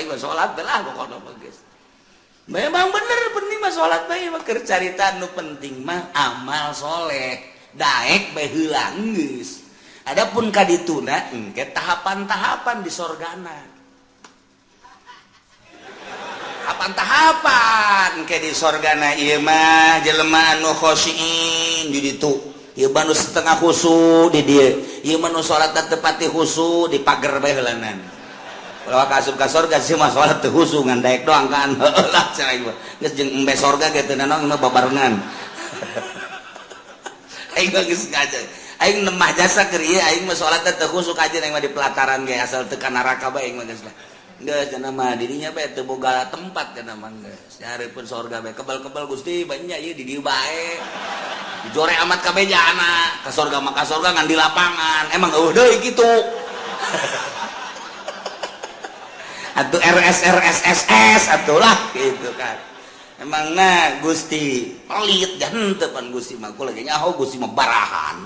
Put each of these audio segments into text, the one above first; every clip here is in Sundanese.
aing mah salat lah pokona mah geus. Memang bener penting mah salat bae mah keur carita nu penting mah amal soleh. Daek bae heula geus. Adapun ka dituna engke tahapan-tahapan di sorgana. Tahapan-tahapan engke di sorgana ieu mah jelema anu khosyin di ditu. Ieu mah nu setengah khusu di dieu. Ieu mah nu salat teu pati khusu di pager bae heulanan. Ulah ka asup ka sorga sih mah salat teu khusu ngan daek doang kan. Heulah cenah ieu. Geus jeung embe sorga ge teu nanaon mah babarengan. Aing mah geus ngajar. Aing nemah jasa keur ieu aing mah salat teh teu khusu kajeun aing mah di pelataran ge asal teu ka neraka bae aing mah geus lah. Geus cenah mah dirinya bae teu boga tempat cenah mah geus. Nyareupeun sorga bae kebal-kebal Gusti banyak ieu di dieu bae. Dijore amat kabeh jana ka sorga mah ka sorga ngan di lapangan. Emang eueuh deui kitu. Atuh RS RS SS atuh lah gitu kan. Emang na Gusti pelit jangan teu pan Gusti mah kula ge nyaho Gusti mah barahan.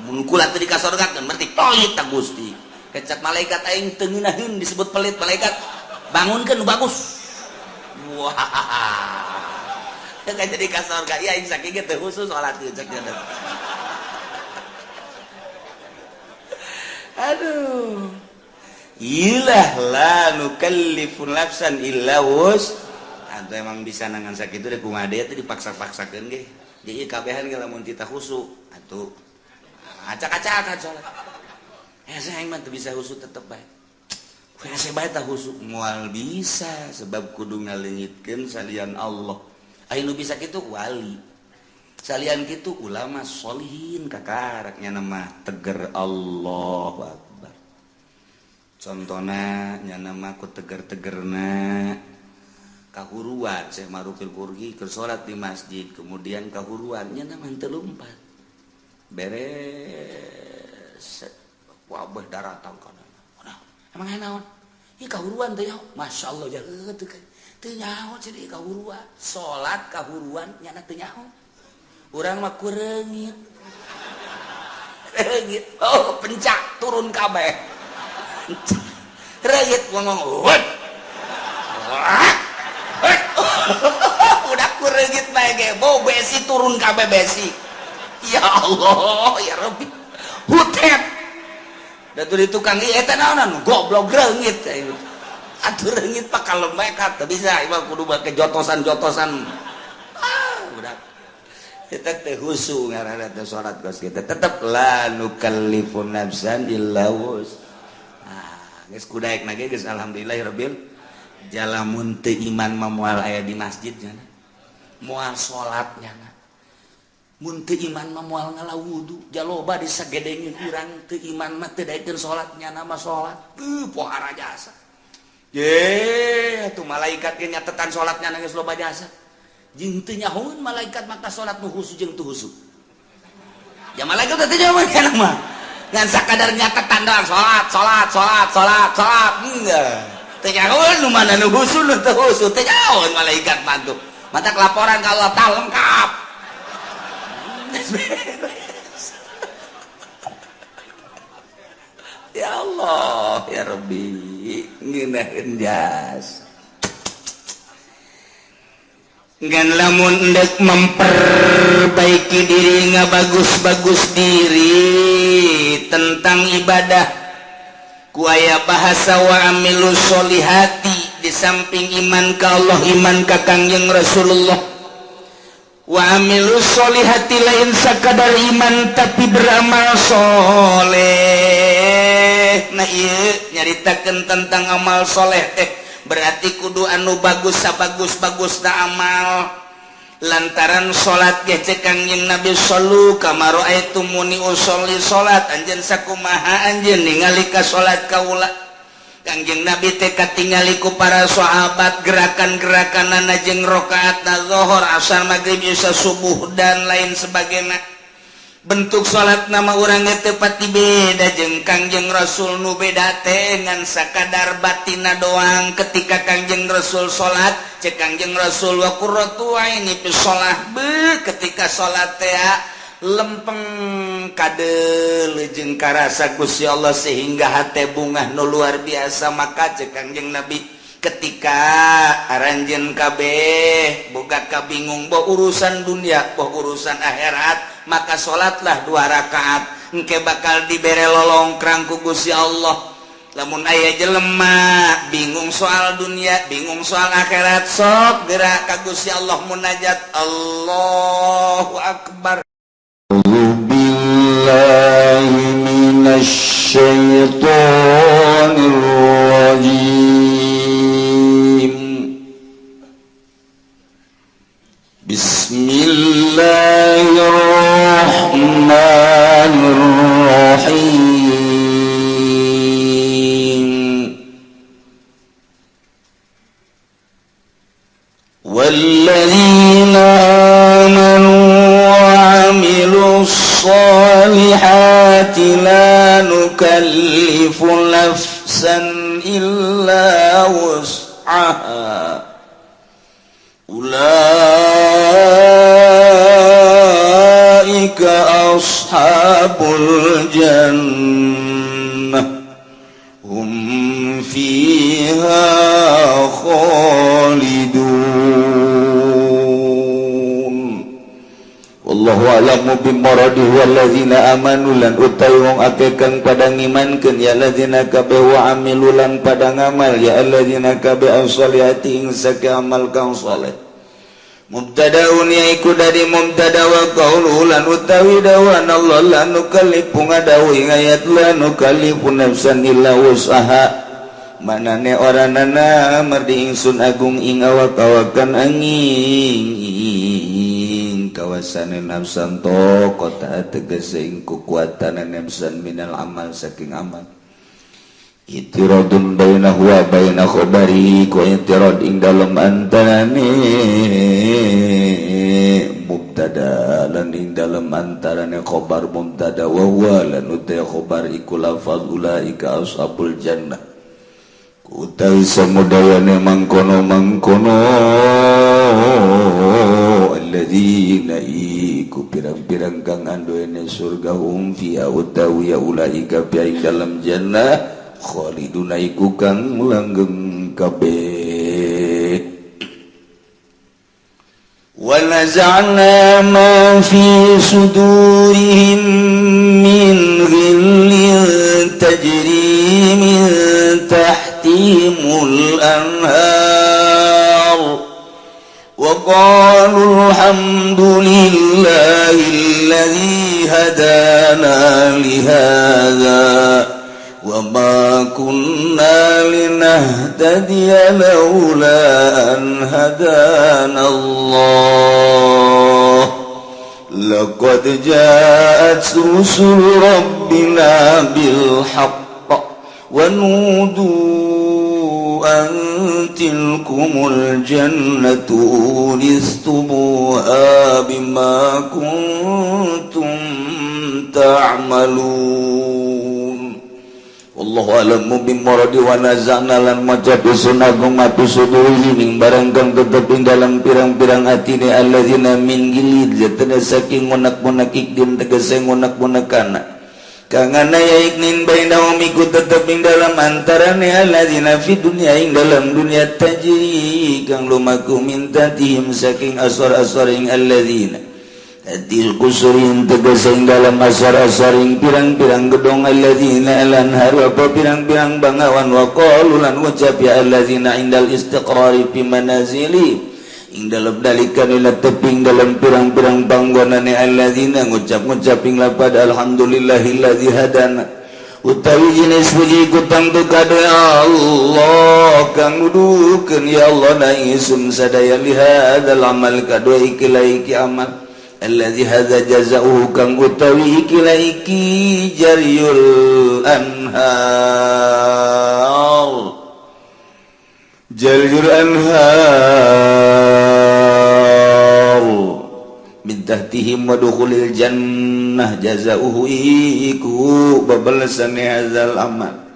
Mun kula teu dikasorgakeun berarti pelit ta Gusti. Kecak malaikat aing teu ngeunaheun disebut pelit malaikat. Bangunkeun nu bagus. Wah. Teu jadi ka sorga ieu aing sakieu ge teu khusus salat ieu cek dia. Aduh. Ilah la nukallifu nafsan illa wus. Atau emang bisa nangan sakitu deh kumaha deui teh dipaksa-paksakeun ge. Jadi kabehan ge lamun tita khusu atuh acak-acakan salat. Hese aing mah teu bisa khusu tetep bae. Hese bae tah khusu moal bisa sebab kudu ngaleungitkeun salian Allah. Aya nu bisa kitu wali. Salian kitu ulama sholihin kakaraknya nama teger Allahu Akbar. Contohna nya nama ku teger-tegerna kahuruan Syekh Marufil Qurhi keur salat di masjid kemudian kahuruan nya nama teu lumpat beres wabah daratan kana. Emang naon? Ieu kahuruan teh nyaho. Masyaallah ja teu nyaho cenah kahuruan. Salat kahuruan nya teu nyaho. Urang mah kureungit. Reungit. Oh, pencak turun kabeh. Reungit ngomong. Wut. Udah kureungit bae ge, bau besi turun kabeh besi. Ya Allah, ya Rabbi. Hutet. Da tuh di tukang ieu eta naonan goblok reungit. Atuh reungit pak kalem bae ka teu bisa ieu mah kudu make jotosan-jotosan. Ah, udah. Kita teh khusu ngaranna teh salat kos kita tetep la nukallifu nafsan illa wus. Ah, geus kudaek na ge geus alhamdulillahirabbil jalamun teu iman mah moal aya di masjid nya. Moal salat nya. Mun teu iman mah moal ngala wudu, jaloba disagedengin urang teu iman mah teu daekeun salat nya mah salat. Teu pohara jasa. Ye, atuh malaikat ge nyatetan salatnya geus loba jasa. Jeung teu nyahoeun malaikat maka salat nu khusu jeung teu khusu. Ya malaikat teh teu nyahoeun mah. Ngan sakadar nyatetan doang salat, salat, salat, salat, salat. Enggak. Teu nyahoeun nu mana nu khusu nu teu khusu, teu nyahoeun malaikat mah tuh. Matak laporan ka Allah tah lengkap. Ya Allah, ya Rabbi, ngeunaheun jas. Ngan lamun endek memperbaiki diri ngabagus-bagus diri tentang ibadah ku aya bahasa wa amilu sholihati di samping iman ka Allah iman ka Kangjeng Rasulullah wa amilu sholihati lain sakadar iman tapi beramal soleh. Nah ieu nyaritakeun tentang amal soleh teh berarti kudu anu bagus sabagus-bagus na amal lantaran salat ge cek Kangjeng Nabi sallu kama raaitumuni usolli salat anjeun sakumaha anjeun ningali ka salat kaula. Kangjeng Nabi teh katingali ku para sahabat gerakan-gerakanana jeung rakaatna zuhur asar magrib isya subuh dan lain sebagainya. Bentuk salat nama urangnya teu pati beda jeung Kangjeng Rasul nu beda teh ngan sakadar batina doang. Ketika Kangjeng Rasul salat cek Kangjeng Rasul wa qurratu aini fi shalah be ketika salat teh lempeng kadeuleu jeung karasa Gusti Allah sehingga hate bungah nu luar biasa. Maka cek Kangjeng Nabi Ketika aranjeun kabeh boga kabingung, boh urusan dunia, boh urusan akhirat, maka salatlah dua rakaat, engke bakal dibere lolongkrang ku Gusti Allah. Lamun aya jelema bingung soal dunia, bingung soal akhirat, sok gerak ka Gusti Allah, munajat. Allahu akbar. بالله من الشيطان الرجيم. بسم الله الرحمن الرحيم. والذين آمنوا وعملوا الصالحات لا نكلف نفسا إلا وسعها أولئك أصحاب الجنة هم فيها خالدون. والله أعلم بمراده. والذين آمنوا lan utawi wong akeh kang pada ngimankeun ya alladzina kabeh, wa amilu lan pada ngamal ya alladzina kabeh, as-solihati ing sake amal kang saleh. Mubtadaun yaiku dari mubtada. Wa qauluhu lan utawi dawan Allah la nukallifu, ngadawuh ing ayat la nukallifu nafsan illa wus'aha, manane oranana mardi ingsun agung ing awak-awakan angin kawasane nafsan to kota, tegese ing kekuatan nafsan, minal amal saking amal. Itiradun bainahu wa baina khabari, ku itirad ing dalem antarane mubtada lan ing dalem antarane khabar mubtada. Wa huwa lan utai khabar iku lafaz ulaika ashabul jannah, utawi samudayane mangkono mangkono alladzina iku pirang-pirang kang anduene surga, hum fiha utawi ya ulaika fi ing dalam jannah, khaliduna iku kang langgeng kabeh. ونزعنا ما في صدورهم من غل تجري من تحتهم الأنهار وقالوا الحمد لله الذي هدانا لهذا وما كنا لنهتدي لولا أن هدانا الله لقد جاءت رسل ربنا بالحق ونودوا أن تلكم الجنة أورثتموها بما كنتم تعملون. Wallahu a'lamu bimuradi. Wa naza'na lan maca ingsun agung ma fi sudurihim ing barang kang tetep ing dalam pirang-pirang atine alladzina min gilid jatana saking ngunak-ngunak ikdin, tegese ngunak-ngunakana kang ana ya iknin, bainahum iku tetep ing dalam antarane alladzina, fi dunya ing dalam dunya, tajri kang lumaku, min tahtihim saking asor-asor ing alladzina til kusurin, tegese ing dalam asar-asaring pirang-pirang gedong alladzina, al-anhar apa pirang-pirang bangawan. Wa qalu lan ngucap ya alladzina indal istiqrari fi manazili ing dalam dalikan ila teping dalam pirang-pirang panggonane alladzina, ngucap-ngucap ing lapad alhamdulillahilladzi hadana, utawi jenis puji ku tangtu kade Allah kang nuduhkeun ya Allah na ingsun sadaya, lihadzal amal kadua ikilah iki amal, alladzi hadza jazaohu kang utawi ikilah iki jaryul anhar, jaryul anhar min tahtihim wa dukhulil jannah jazaohu iku babalasan hadzal amal.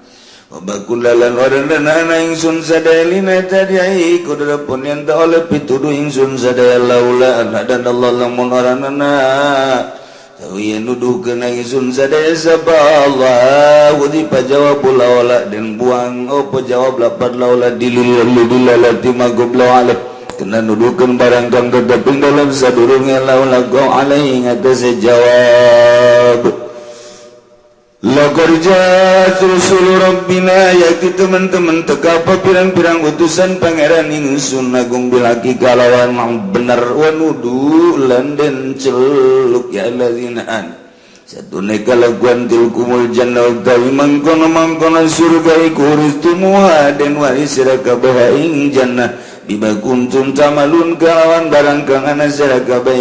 Wa bakulalan orang ingsun sadaya lina tadi iku pun yang tak oleh pituduh ingsun sadaya laula an dan Allah lamun oranana Yen nuduhkeun ingsun sadaya sapa Allah hudzifa jawab laula dan buang apa jawab lapad laula dilalati ma qabla alaih kena nuduhkeun barang kang tetep ing dalam sadurunge laula go alaihi ngatasé jawab. Laqad ja'at rusul rabbina, yakti teman-teman teka apa pirang-pirang utusan pangeran ingsun agung bil haqqi kalawan bener, wa nudu lan den celuk, ya alladzina an satune kalakuan tilkumul jannah utawi mangkono-mangkono surga iku uristumuha den waris sira kabeh ing jannah, bima kuntum ta'malun kalawan barang kang ana sira kabeh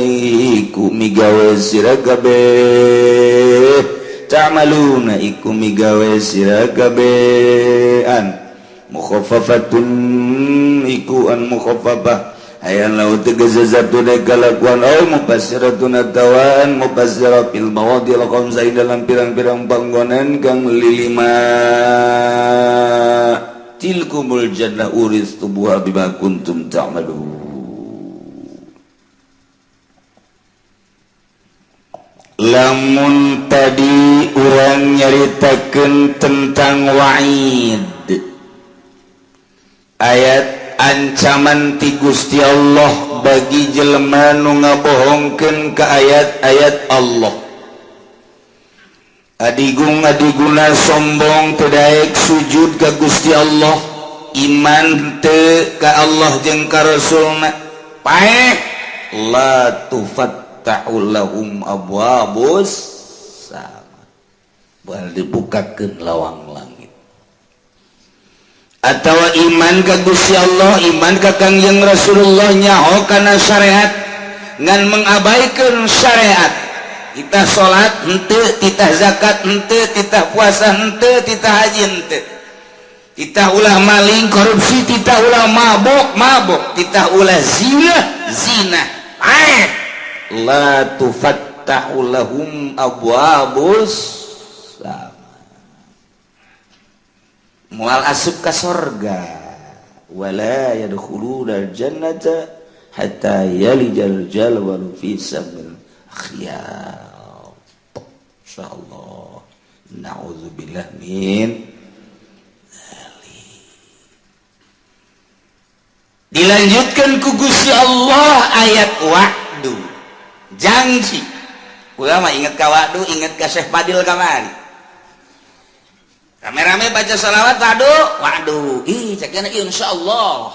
iku migawe sira kabeh, ta'maluna iku migawe sira kabehan. Mukhaffafatun iku an mukhaffafah hayan lau tegese satune kalakuan au mufassiratun atawan mufassira fil mawadil khamsah dalam pirang-pirang panggonan kang lilima. Tilkumul jannah uristumuha bima kuntum ta'malun. Lamun tadi urang nyaritakeun tentang wa'id, ayat ancaman ti Gusti Allah bagi jelema nu ngabohongkeun ka ayat-ayat Allah, adigung adiguna sombong teu daek sujud ka Gusti Allah, iman teu ka Allah jeung ka Rasulna, paeh la tufattahu lahum abwabus sama, bal dibukakeun lawang langit. Atau iman ka Gusti Allah, iman ka Kangjeng Rasulullah, nyaho kana syariat ngan mengabaikan syariat, kita salat henteu, titah zakat henteu, titah puasa henteu, titah haji henteu, titah ulah maling korupsi, titah ulah mabok mabok, titah ulah zina zina, paeh la tufattahu lahum abwabus sama, moal asup ka sorga, wala yadkhuluna jannata hatta yalijal jalwalu fi samil khiyat. Insyaallah, na'udzubillah min. Dilanjutkan ku Gusti Allah ayat wa'du, janji. Ulama inget ka wa'du, inget ka Syekh Fadil kamari rame-rame baca sholawat wa'du wa'du. Ih, ceknya insyaallah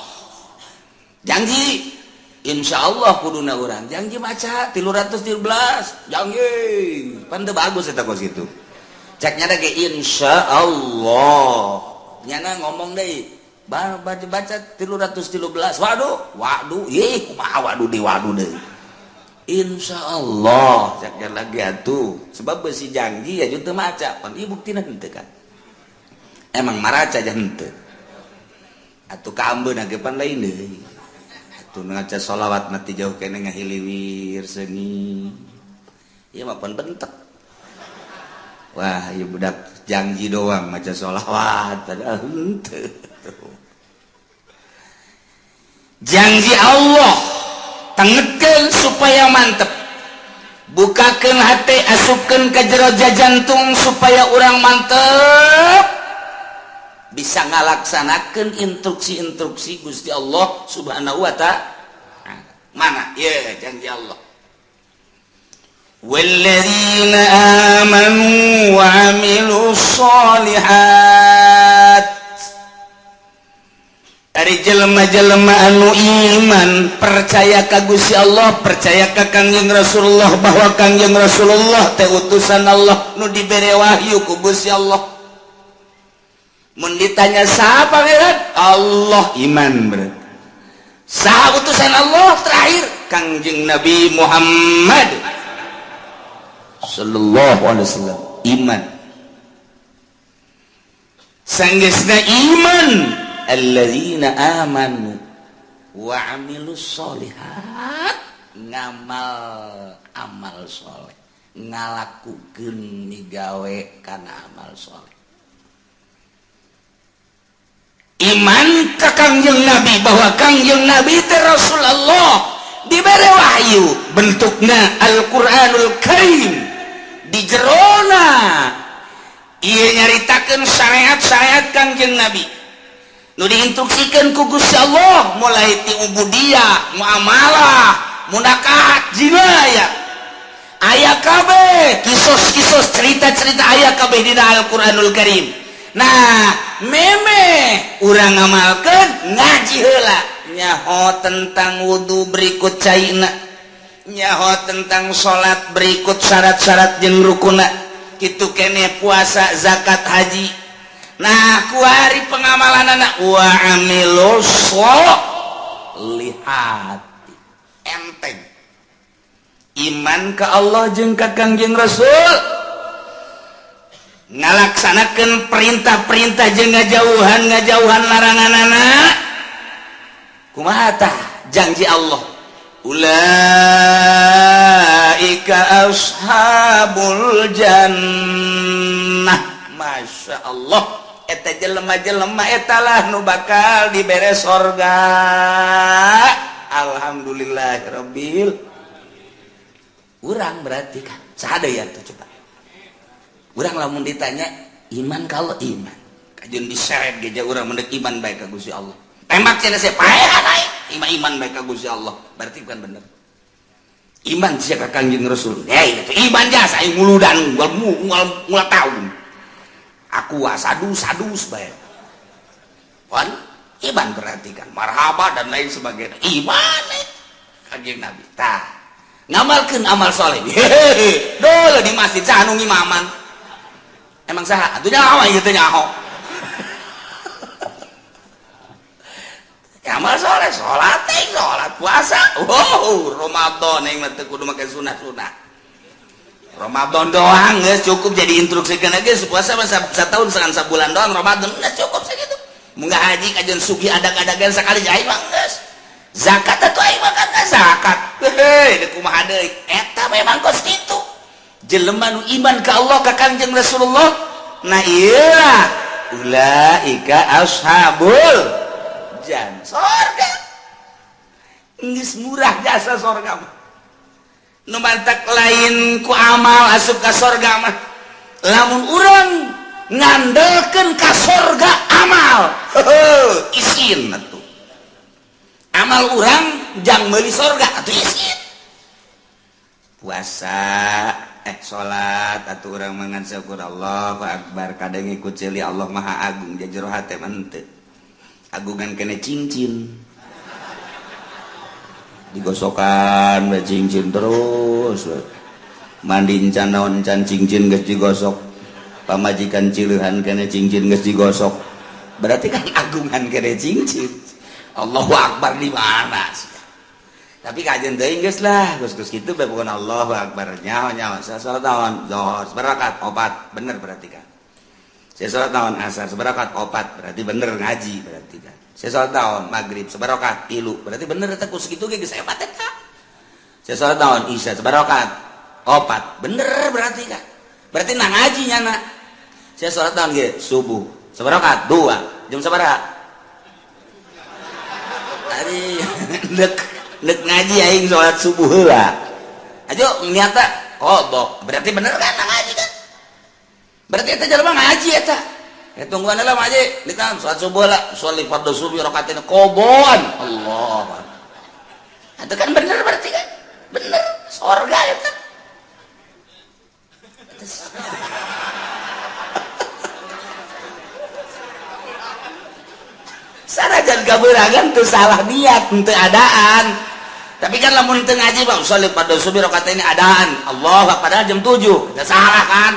janji, insyaallah kuduna urang janji maca 313 janji pan teu bagus eta kos kitu. Ceknya ge insyaallah nyana ngomong deui baca-baca 313 waduh waduh, ih kumaha waduh di waduh deui, insyaallah ceknya lagi atuh sebab besi janji ya teu maca pan ieu buktina henteu kan emang maraca aja henteu atuh kaambeuna ge pan lain deui atuh ngaca sholawat nanti jauh kene ngahiliwir seungi ieu mah pan bentek. Wah, ieu budak janji doang maca sholawat padahal henteu. Janji Allah tengetkeun supaya mantep, bukakeun hati, asupkeun ke jero jantung supaya urang mantep bisa ngalaksanakeun instruksi-instruksi Gusti Allah Subhanahu wa ta'ala. Mana ya janji Allah? Walladzina amanu wa amilus sholihat, dari jelema-jelema anu iman percaya ka Gusti Allah, percaya ka Kangjeng Rasulullah bahwa Kangjeng Rasulullah teh utusan Allah nu dibere wahyu ku Gusti Allah. Mun ditanya saha pangeran Allah, iman berarti. Saha utusan Allah terakhir? Kangjeng Nabi Muhammad sallallahu alaihi wasallam, iman. Sanggeusna iman, alladzina amanu wa amilus sholihat, ngamal amal soleh, ngalakukeun migawe kana amal soleh. Iman ka Kangjeng Nabi bahwa Kangjeng Nabi teh Rasulullah diberi wahyu bentukna Al-Qur'anul Karim. Di jerona ieu nyaritakeun syariat-syariat Kangjeng Nabi nu diinstruksikeun ku Gusti Allah, mulai ti ubudiyah, muamalah, munakahat, jinayah, aya kabeh kisos-kisos, cerita-cerita aya kabeh dina Al-Qur'anul Karim. Nah, meme urang ngamalkeun, ngaji heula, nyaho tentang wudu berikut caina, nyaho tentang salat berikut syarat-syarat jeung rukuna, kitu kene puasa, zakat, haji. Nah, kuari pengamalan anak wa amilus lihat enteng iman ke Allah jeung ka Kangjeng Rasul, ngalaksanakan perintah-perintah jeung ngajauhan ngajauhan larangan. Anak kumaha tah janji Allah? Ulaika ashabul jannah. Masya Allah, eta jelema-jelema etalah nu bakal dibere sorga. Alhamdulillahirabbil. Urang berarti kan sada ya tuh. Coba urang lamun ditanya iman, kalau iman kajeun diseret geja urang mendek iman baik ka Gusti Allah, tembak cenah saya paehan aing iman, iman baik ka Gusti Allah, berarti bukan bener iman sia ka Kangjeng Rasul. Hei, itu iman jasa aing muludan unggal unggal unggal tahun aku sadus sadus bae kan iman, berarti kan marhaba dan lain sebagainya, iman Kangjeng Nabi. Tah, ngamalkeun amal soleh, hehehe, dulu di masjid saha nu ngimaman? Emang saha atuh nyaho ieu teh? Nyaho amal soleh, salat teh, salat, puasa. Wow, Ramadan yang mah teu kudu make sunah-sunah, Ramadan doang geus cukup jadi instruksikeun geus. Puasa mah satahun sangan sabulan doang, Ramadan geus cukup segitu. Munggah haji kajeun sugih adag-adagan sakali aing mah geus. Zakat atuh aing mah kan zakat heuh deuk kumaha deui. Eta memang kos kitu jelema nu iman ka Allah, ka Kangjeng Rasulullah. Nah, iyalah ulaika ashabul jan sorga. Geus murah jasa sorga mah. Nu mantak lain ku amal asup ka sorga mah. Lamun urang ngandelkeun ka sorga amal, heuh, isin atuh. Amal urang jang meuli sorga atuh isin. Puasa, salat atau urang mangan syukur Allahu akbar, kadang ikut celi Allah Maha Agung, jero hate mah henteu. Agungan kene cincin digosokan we, cincin terus we. Mandi encan naon encan, cincin geus digosok. Pamajikan cileuhan kene, cincin geus digosok. Berarti kan agungan kene cincin. Allahu akbar di mana sih? Tapi kajian teuing geus lah, geus geus kitu bae pokona. Allahu akbar, nyaho nyaho. Saya salat naon? Zuhur sabarakat? Opat, bener berarti kan. Saya salat naon? Asar sabarakat? Opat, berarti bener ngaji berarti kan. Saya salat naon? Maghrib sabarakat? 3, berarti bener eta. Ku sakitu ge geus hebat eta. Saya salat naon? Isya sabarakat? 4, bener berarti kan. Berarti nah ngaji nyana. Saya salat naon ge? Subuh sabarakat? 2. Jam sabaraha tadi? Dek dek ngaji aing salat subuh heula aja niata qada, berarti bener kan ngaji kan. Berarti eta jelema ngaji eta. Ya tungguan lah ngaji di kan salat subuh lah, sholat fardhu subuh rakaatin qadaan, Allah, itu kan bener berarti kan, bener sorga eta. Sanajan kaberangan tuh salah niat untuk adaan, tapi kan lamun teu ngaji bang sholat pada subuh rakaat ini adaan Allah, padahal jam 7 kita salah kan.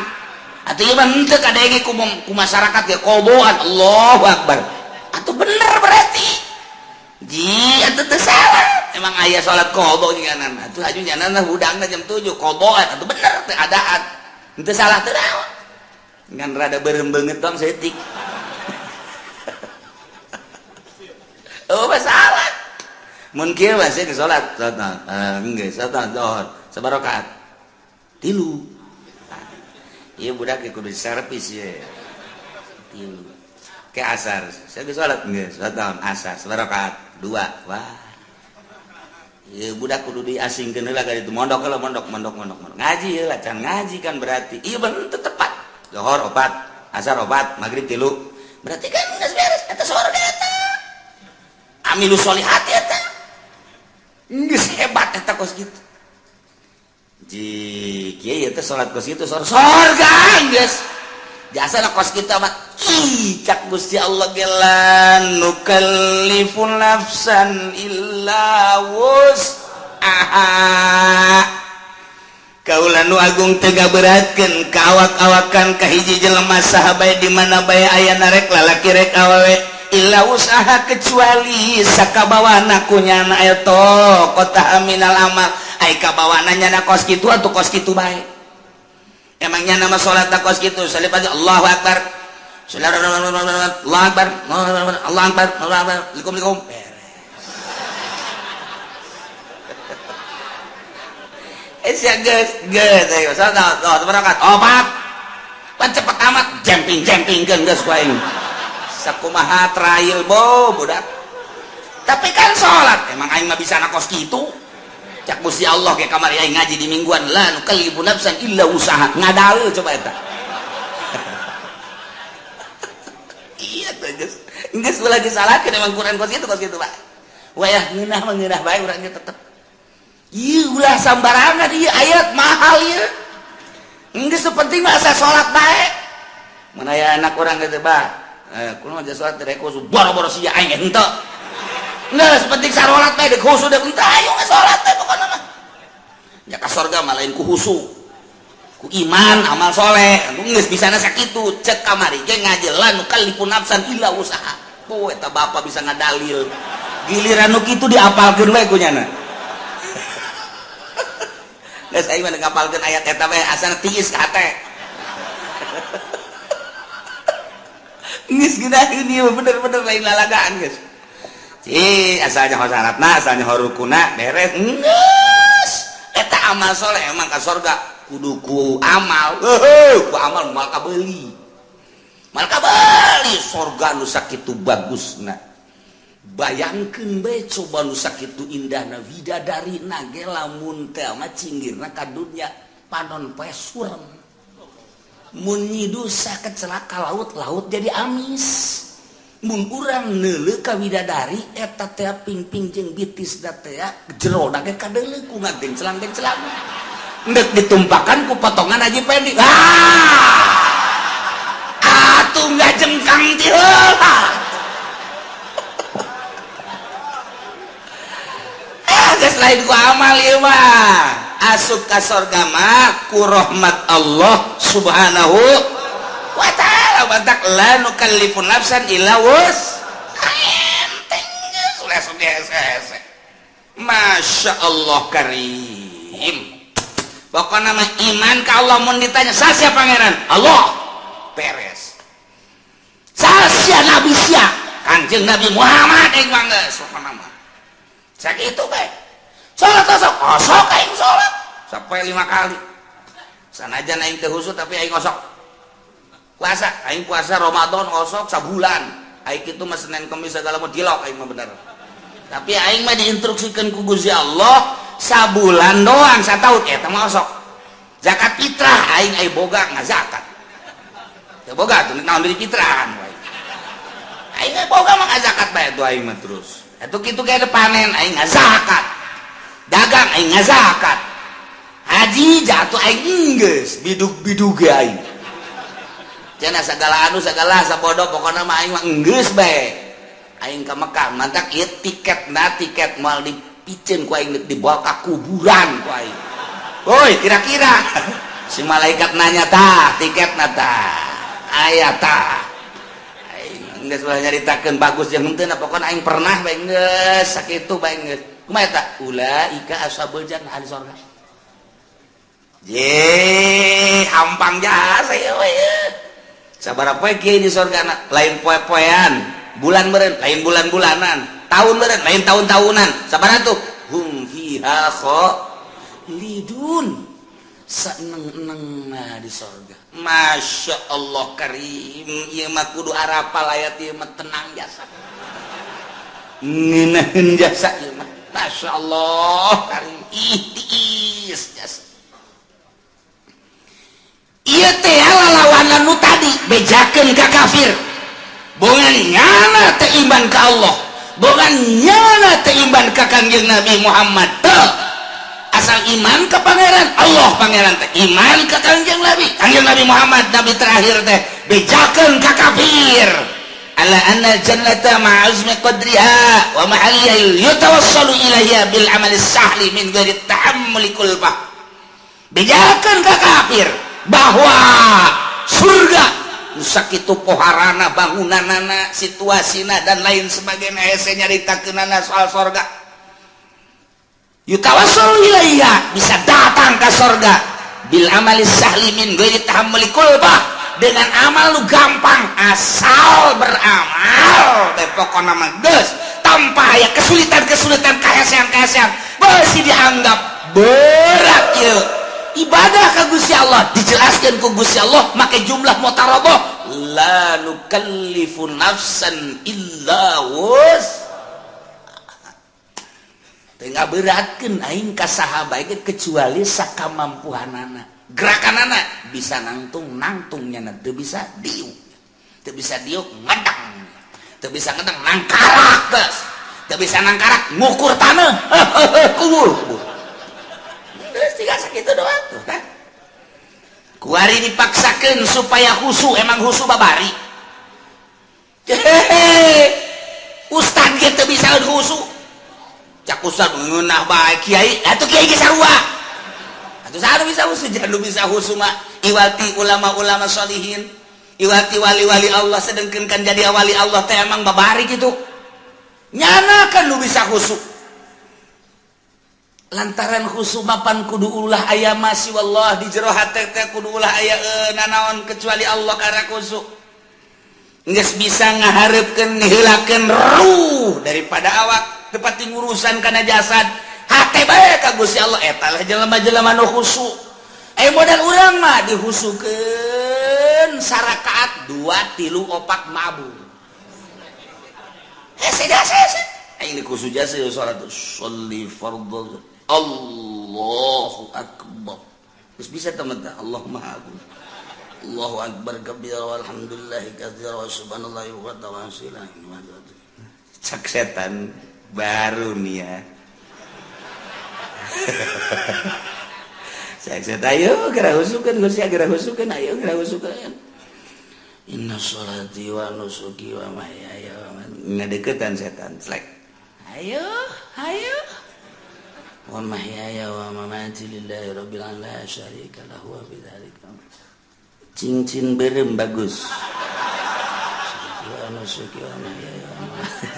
Atuh ieu mah henteu kadenge ku masyarakat ge qadaan Allahu akbar atuh bener berarti ji atuh teu salah. Emang aya salat qada nyanan atuh aju nyanan hudangna jam 7 qadaan atuh bener teu adaan, henteu salah teu naon, ngan rada beureum beungeut dong saeutik. Oh, masalah. Mun kieu mah sih salat, salat geus salat zuhur sabarakat? 3. Ieu budak kudu servis ye. 3. Ke asar, saya geus salat geus, salat asar sabarakat? 2. Wah. Ieu budak kudu diasingkeun heula ka ditu, mondok heula, mondok mondok mondok mondok. Ngaji heula, can ngaji kan berarti. Ieu bener teu tepat. Zohor 4, asar 4, maghrib 3. Berarti kan geus beres eta sorga eta. Amilu sholihat eta. Geus hebat eta kos kitu. Ji kieu ieu teh salat kos kitu sorga geus. Jasa lah kos kitu mah. Ih, cak Gusti Allah ge la nukallifu nafsan illa wus'aha. Kaula nu agung teu ngaberatkeun ka awak-awakan ka hiji jelema saha bae di mana bae ayana, rek lalaki rek awewe, illa wus'aha, kecuali sakabawana ku nyana eta kota minal amal. Ai kabawana nyana kos kitu atuh kos kitu bae. Emangnya nama salat kos kitu salib aja Allahu akbar. Allahu akbar. Allahu akbar. Allahu akbar. Likum likum. Beres. Eh sia geus geus ayo salat oh berangkat. Opat. Pan cepet amat jemping jempingkeun geus ku aing. Sakumaha trail bo budak. Tapi kan salat emang aing mah bisa kos kitu. Cak Gusti Allah ke kamari aing ngaji di mingguan, la nukallifu nafsan illa wusaha. Ngadaeul coba eta. Iya tuh geus. Geus ulah disalahkeun emang Quran kos kitu Pak. Wayah ngeunah mah ngeunah bae urang ge tetep. Ieu ulah sambarangan ieu ayat mahal ieu. Geus penting mah asa salat bae. Mun aya anak urang geus bah, kumaha aja salat rek khusu boro-boro sia aing henteu. Geus penting sarolat bae deuk khusu deuk henteu ayo geus salat bae pokona mah. Ya ka sorga mah lain ku khusu. Ku iman amal soleh. Geus bisana sakitu cek kamari ge ngaji la nukallifu nafsan illa wusaha. Oh eta bapa bisa ngadalil. Giliran nu kitu diapalkeun we ku nyana. Geus aing mah ngapalkeun ayat eta we asana tiis ka hate. Geus geunaheun ieu bener-bener lain lalagaan geus. Ci asalnya syaratna, asalnya rukuna beres. Geus eta amal soleh emang ka sorga kudu ku amal. Heuh, ku amal moal kabeuli. Moal kabeuli sorga nu sakitu bagusna. Bayangkeun bae coba nu sakitu indahna widadari na ge lamun teh mah cinggirna ka dunya panon poe surem. Mun nyidusa kecelaka laut, laut jadi amis. Mun urang neuleuh ka widadari eta teh pingping jeung bitis da teh jero na ge kadeuleuh ku ngagenclang-genclang. Endek ditumpakan ku potongan Haji Pendi. Ah! Atuh ngajengkang ti heula. Ah, geus lain ku amal ieu mah. Asup ka sorga mah ku rahmat Allah Subhanahu wa ta'ala. Batak la nukallifu nafsan illa wus. Enteng geus langsung dihese-hese. Masya Allah karim. Pokokna mah iman ka Allah mun ditanya sasia pangeran? Allah. Beres. Sasia nabi sia? Kanjeng Nabi Muhammad aing mah geus pokona mah. Sakitu bae. Salat osok, osok aing salat sampai 5 kali. Sanajan aing teu husuk tapi aing osok. Puasa, aing puasa Ramadan osok sabulan. Aing kitu mah Senin Kemis segala mah dilok aing mah bener. Tapi aing mah diinstruksikeun ku Gusti Allah sabulan doang sataun eta mah osok. Zakat fitrah aing aya boga ngazakat. Teu boga tuh naon deui fitrahan wae. Aing boga mah ngazakat bae tuh aing mah terus. Atuh kitu ge panen aing ngazakat. Dagang aing ngazakat. Haji jatuh aing geus bidug-bidug ge aing. Cenah sagala anu sagala sabodo pokona mah aing mah enggeus bae. Aing ka Mekah mantak ieu tiketna tiket moal dipiceun ku aing dibawa ka kuburan ku aing. Woi, kira-kira si malaikat nanya tah tiketna tah. Aya tah. Aing geus ulah nyaritakeun bagus jeung henteu pokona aing pernah bae geus sakitu bae geus. Kumaha eta? Ulaika ashabul jannah ahli sorga. Ye, hampang jasa ieu we. Sabaraha poe kieu di sorga lain poe-poean, bulan meureun lain bulan-bulanan, tahun meureun lain tahun-tahunan. Sabaraha tuh? Hum fiha khalidun. Saeneng-eneng nah di sorga. Masya Allah karim, ieu mah kudu arapal ayat ieu mah tenang jasa. Ngeunaheun jasa ieu mah. Masya Allah karim ih tiis jasa. Ieu teh lalawanan nu tadi bejakeun ka kafir. Bongan nyana teh iman ka Allah, bongan nyana teh iman ka Kangjeng Nabi Muhammad teu. Asal iman ke pangeran Allah, pangeran teh iman ke Kangjeng Nabi, Kangjeng Nabi Muhammad nabi terakhir teh bejakeun ka kafir. Ala anna jannata ma'azmi qadriha wa mahalliha yutawassalu ilaiha bil amali sahli min ghairi tahammuli kulfah. Bejakeun ka kafir bahwa surga nu sakitu poharana, bangunanana, situasina, dan lain sebagainya, hese nyaritakeunana soal sorga. Yutawassalu ilaiha, bisa datang ke sorga, bil amali sahli min ghairi tahammuli kulfah, dengan amal lu gampang, asal beramal teh pokona mah geus tanpa aya kesulitan-kesulitan, kahesean-kahesean beusi dianggap berat ieu ibadah ka Gusti Allah. Dijelaskan ku Gusti Allah make jumlah mutaradoh, la nukallifu nafsan illa wus. Teu ngaberatkeun aing ka saha bae kecuali sakamampuhanana. Gerakanana bisa nangtung nangtungnya, teu bisa diuk, teu bisa diuk ngedang, teu bisa ngedang nangkarak, geus teu bisa nangkarak ngukur tanah, kubur kubur. Geus tinggal sakitu doang tuh kan. Kuari dipaksakeun supaya khusu, emang khusu babari. Hehehe, ustad ge teu bisa khusu. Cak ustad ngeunah bae kiai, atuh kiai ge sarua. Atuh saha nu bisa khusu? Jangan nu bisa khusu mah iwati ulama-ulama sholihin, iwati wali-wali Allah. Sedengkeun kan jadi wali Allah teh emang babari gitu. Nyana kan nu bisa khusu. Lantaran khusu mapan kudu ulah aya masih wallah di jero hate teh, kudu ulah aya nanaon kecuali Allah karena khusu. Geus bisa ngahareupkeun, ngiheulakeun ruh daripada awak, tepati ngurusan kana jasad, hate bae ka Gusti Allah, eta lah jelema-jelema nu khusu. Eh, modal urang mah dihusukeun sarakaat 2 3 4 mabur. Hese jasa hese. Aing dikhusu jasa salat sholli fardhu, Allahu akbar. Terus bisa teman Allah Maha Agung. Allahu akbar kabira walhamdulillahi katsira wa subhanallahi wa ta'ala. Cak setan baru nih ya. Cak setan, ayo geura husukeun Gusti, geura husukeun, ayo geura husukeun. Inna sholati wa nusuki wa mahyaya wa mamati. Ngadeukeutan setan, slek. Ayo, ayo. Wa mahyaya wa mamati lillahi rabbil alamin la syarika lahu wa bidzalika. Cincin berem bagus. Wa nusuki wa mahyaya wa mamati.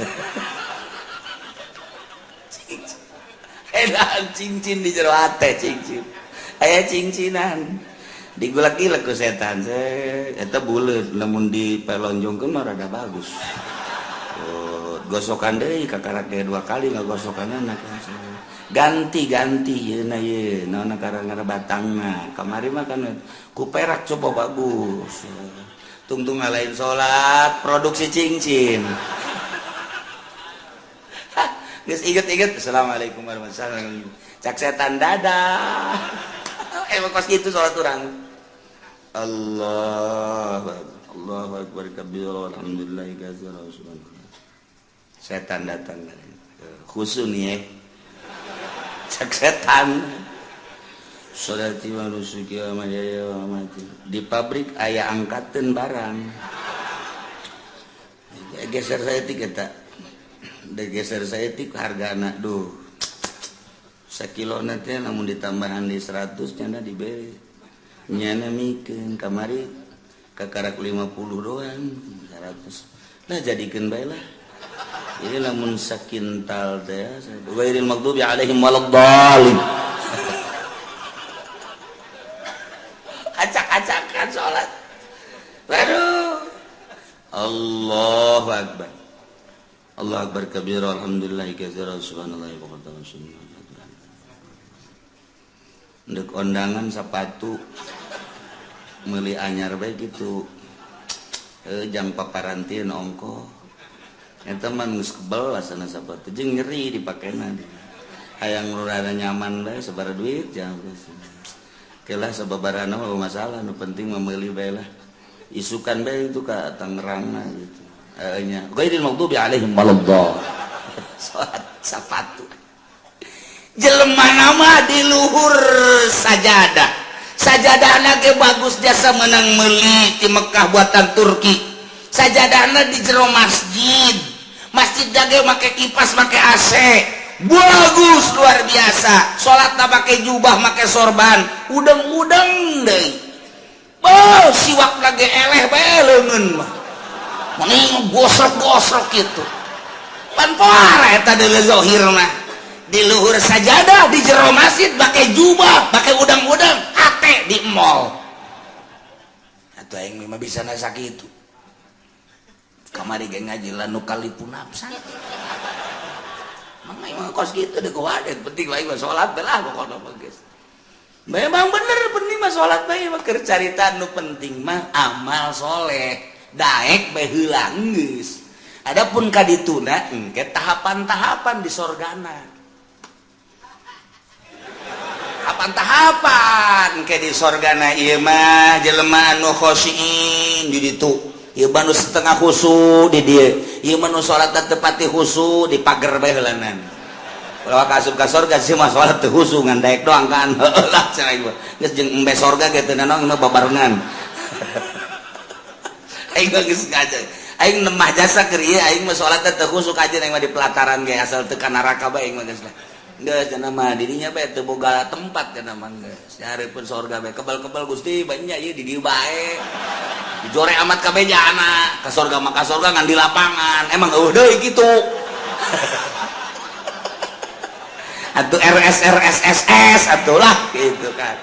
Edan cincin di jero hate, cincin. Aya cincinan. Digulak-gilek ku setan. Eta buleut lamun dipelonjongkeun mah rada bagus. Oh, gosokan deui kakarak ge 2 kali ngagosokanana. Ganti-ganti yeuna ye naon karang batangna. Kamari mah kan ku perak, coba bagus. Tungtung lain salat produksi cincin. Geus inget-inget, assalamualaikum warahmatullahi wabarakatuh. Cak setan, dadah. Emang kos gitu salat urang. Allah Allahu akbar kabira walhamdulillahi katsira wa subhanallah. Setan datang. Khusu nih ya. Cak setan. Sholati wa nusuki wa mahyaya wa mamati. Di pabrik aya angkateun barang. Geser saeutik eta. Geser saeutik hargana duh. Sakilo teh lamun ditambahan di 100 nyana diberi. Nyana mikeun kamari kakarak 50 doang 100. Lah jadikeun bae lah. Ini lamun sakintal teh ghairil maghdubi alaihim waladdallin. Acak-acakan salat. Waduh. Allahu akbar. Allahu akbar kabira alhamdulillah katsira subhanallahi wa bihamdihi. Ndek ondangan sepatu meuli anyar bae gitu. Jang paparantin ongko. Eta mah geus kebel asana sapatu jeung nyeri dipakena. Hayang nu rada nyaman bae sabaraha duit jangan. Oke lah, sababarana mah masalah, nu penting meuli bae lah. Isukan bae itu ka Tangerang gitu. Nya ghairil maghdubi alaihim waladdallin. Salat sapatu. Jelema nama di luhur sajadah. Sajadahna ge bagus, jasa menang meuli di Mekah buatan Turki. Sajadahna di jero masjid. Masjid ge make kipas, make AC. Bagus luar biasa. Salat make jubah, make sorban, udeng-udeng deui. Oh, siwak lagi eleh bae leungeun mah. Mending gosok-gosok gitu. Pan pohara eta deui zahir mah. Di luhur sajadah di jero masjid pakai jubah, pakai udang-udang, hate di mall. Atuh aing mah bisa na sakitu. Kamari ge ngaji la nukallifu nafsan. Mang mah kos kitu deui kuwadet, penting lain mah salat bae lah pokona mah geus. Memang bener penting mah salat bae mah, keur carita nu penting mah amal soleh. Daek bae heula geus. Adapun kadituna engke tahapan-tahapan di sorgana. Tahapan-tahapan ke di sorgana ieu mah jelema anu khosyin di ditu. Ieu mah nu setengah khusu di dieu. Ieu mah nu salat teu pati khusu di pager bae heulanan. Ulah ka asup ka sorga sih mah salat teu khusu ngan daek doang kan. Heueuh lah cenah ieu. Geus jeung embe sorga ge teu nanaon mah babarengan. Aing mah geus ngaji. Aing nemah jasa keur ieu, aing mah salat teu khusu kajeun, aing mah di pelataran ge asal teu ka neraka bae aing mah geus lah. Geus cenah mah dirinya bae teu boga tempat cenah mah geus. Nyareupeun sorga bae kebal-kebal Gusti banyak ieu di dieu bae. Dijore amat kabeh jana ka sorga mah ka sorga ngan di lapangan. Emang eueuh deui kitu. Atuh RS RS SS atuh lah gitu kan.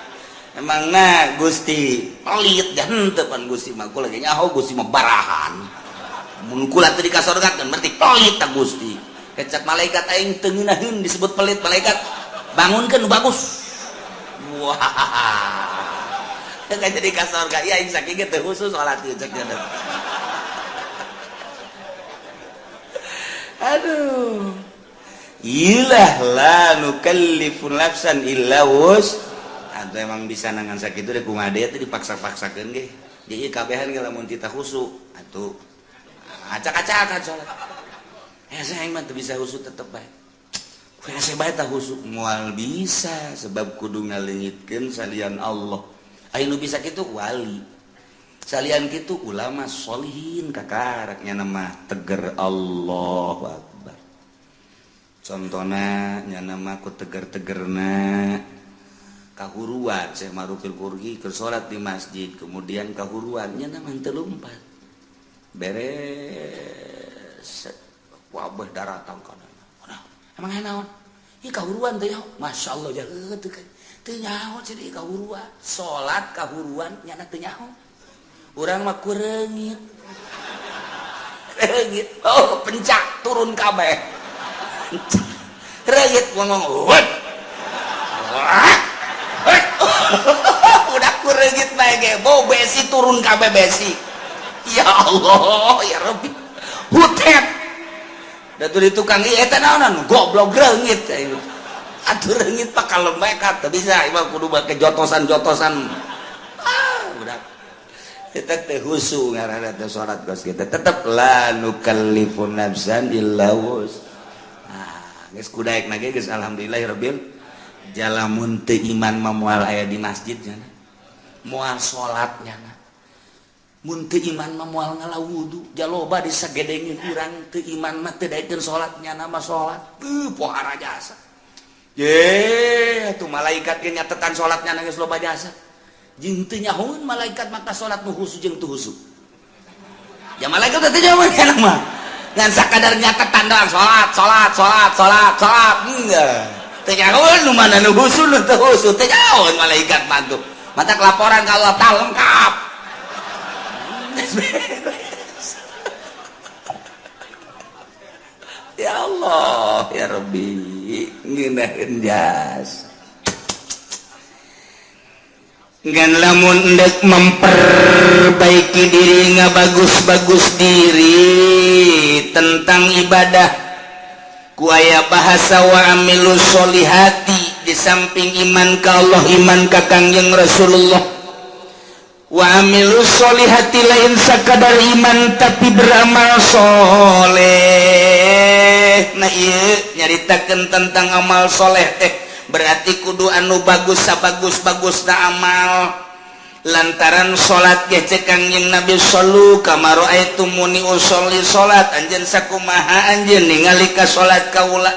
Emang nah Gusti pelit dan henteu pan Gusti mah kula ge nyaho Gusti mah barahan. Mun kula teu di ka sorga kan berarti pelit ta Gusti. Kecap malaikat aing teu ngeunaheun disebut pelit malaikat. Bangunkeun nu bagus. Wah. Teu jadi ka sorga ieu aing sakieu ge teu khusus salat ieu cek cenah. Aduh. Ilah la nukallifu nafsan illa wus. Atau emang bisa nangan sakitu deh kumaha deui teh dipaksa-paksakeun ge. Jadi kabehan ge lamun tita khusu atuh acak-acakan salat. Hese aing mah teu bisa khusu tetep bae. Hese bae tah khusu moal bisa sebab kudu ngaleungitkeun salian Allah. Aya nu bisa kitu wali. Salian kitu ulama solihin kakaraknya nama teger Allahu Akbar. Contohna nya nama ku teger-tegerna kahuruan Syekh Ma'rufil Qurhi keur salat di masjid kemudian kahuruan nya nama teu lumpat. Beres wabah daratang kana. Nah, emang aya naon? Ieu kahuruan teh nyaho. Masyaallah jaeuh teu teu nyaho cenah kahuruan. Salat kahuruan nyana teu nyaho. Urang mah kureungit. Reungit. Oh, pencak turun kabeh. Reungit ngomong wet. Udah kureungit bae ge bau besi turun kabeh besi. Ya Allah, ya Rabbi. Hutet. Da di tukang ieu eta naonan goblok reungit. Atuh reungit pak kalem bae ka teu bisa ieu kudu make jotosan-jotosan. Ah, udah. Kita teh khusu ngaranna teh salat geus kita tetep la nukallifu nafsan illa wus. Ah, geus kudaek na ge geus alhamdulillahirabbil jalamun teu iman mah moal aya di masjid nya. Moal salat nya. Mun teu iman mah moal ngala wudu, jaloba disagedengin urang teu iman mah teu daekeun salat nya mah salat. Teu pohara jasa. Ye, atuh malaikat ge nyatetan salatnya geus loba jasa. Jeung teu nyahoeun malaikat maka salat nu khusu jeung teu khusu. Ya malaikat teh nyahoeun kana mah. Ngan sakadar nyatetan doang salat, salat, salat, salat, salat. Enggak. Teu nyahoeun nu mana nu khusu nu teu khusu, teu nyahoeun malaikat mah tuh. Matak laporan ka Allah tah lengkap. Ya Allah, ya Rabbi, ngeunaheun jas. Ngan lamun endek memperbaiki diri ngabagus-bagus diri tentang ibadah Ku aya bahasa wa amilu sholihati, di samping iman ka Allah, iman ka Kangjeng Rasulullah, wa amilu sholihati, lain sakadar iman tapi beramal soleh. Nah, iya nyaritakeun tentang amal soleh teh berarti kudu anu bagus, sabagus-bagus na amal, lantaran salat ge cek Kangjeng Nabi, shollu kama ra'aitumuni usholli. Salat anjeun sakumaha anjeun ningali ka salat kaula.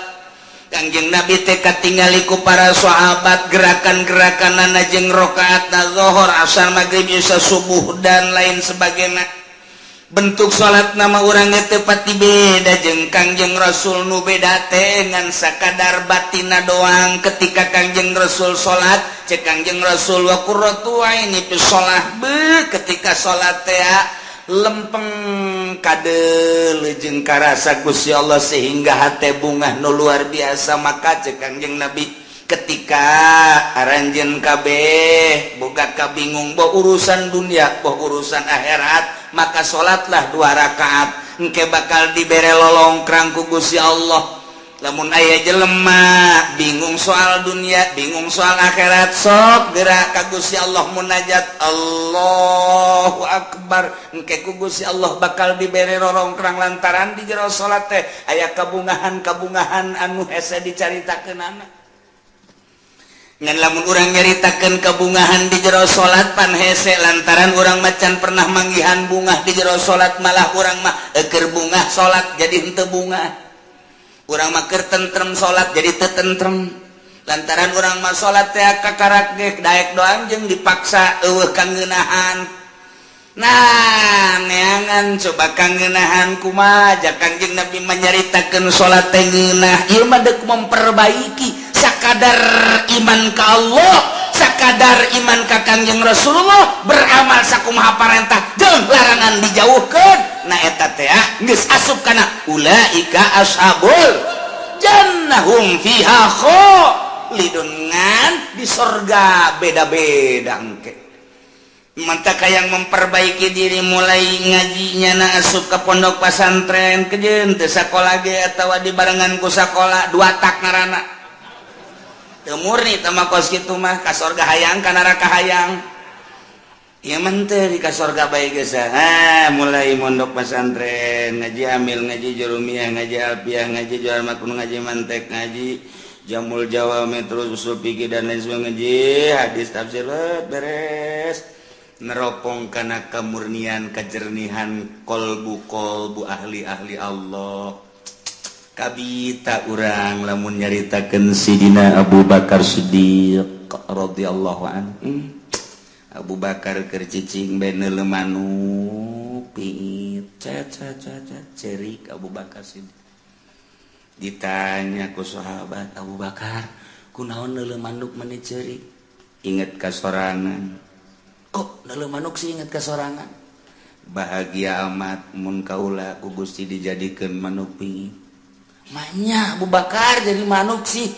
Kangjeng Nabi teh katingali ku para sahabat gerakan-gerakan jeung rakaat na zuhur, asar, maghrib, isya, subuh, dan lain sebagainya. Bentuk salat nama urang teh pati beda jeung Kangjeng Rasul. Nu beda teh ngan sakadar batina doang. Ketika Kangjeng Rasul salat, cek Kangjeng Rasul, wa qurratu aini fi shalah be, ketika salat teh lempeng kadeuleu jeung karasa Gusti Allah sehingga hate bungah nu luar biasa. Maka cek Kangjeng Nabi, ketika aranjeun kabeh boga kabingung, boh urusan dunia, boh urusan akhirat, maka salatlah dua rakaat, engke bakal dibere lolongkrang ku Gusti Allah. Lamun aya jelema bingung soal dunia, bingung soal akhirat, sok gerak ka Gusti Allah, munajat, Allahu akbar, engke ku Gusti Allah bakal dibere rorongkrang, lantaran di jero salat teh aya kabungahan-kabungahan anu hese dicaritakeunana. Ngan lamun urang nyaritakeun kabungahan di jero salat pan hese, lantaran urang macan pernah manggihan bungah di jero salat. Malah urang mah eker bungah salat jadi henteu bungah, urang mah keur tentrem salat jadi teu tentrem, lantaran urang mah salat teh kakarak ge daek doang jeung dipaksa, eueuh kangeunahan. Nah, neangan coba kangeunahan kumaha. Ja Kangjeng Nabi menyaritakeun salat teh ngeunah. Ieu mah deuk memperbaiki sakadar iman ka Allah, sakadar iman ka Kangjeng Rasulullah, beramal sakumaha parentah jeung larangan dijauhkeun. Nah, eta teh geus asup kana ulaika ashabul jannah hum fiha khalidun. Ngan di sorga beda-beda engke. Mantap yang memperbaiki diri, mulai ngajinya na asup ke pondok pesantren kejen teu sakola ge atawa dibarengan ku sakola, dua tak ngarana teu murni teh mah. Kos kitu mah ka sorga hayang, ka neraka hayang. Ieu mah teu di ka sorga bae geus. Ah, mulai mondok pesantren, ngaji amil, ngaji jurumiyah, ngaji alfiah, ngaji jual makun, ngaji mantek, ngaji jamul jawami, terus usul fikih dan lain sebagainya, ngaji hadis, tafsir, beres, neropong karena kemurnian, kejernihan kolbu kolbu ahli-ahli Allah. Kabita urang lamun nyaritakeun Sidina Abu Bakar Siddiq radhiyallahu anhu. Abu Bakar keur cicing bae neuleu manuk piit, cet cet cet, cerik Abu Bakar Siddiq. Ditanya ku sahabat, "Abu Bakar, kunaon neuleu manuk meni cerik?" "Inget ka sorangan." "Kok neuleu manuk sih inget ka sorangan?" "Bahagia amat mun kaula ku Gusti dijadikeun manuk pingit." "Manya Abu Bakar jadi manuk sih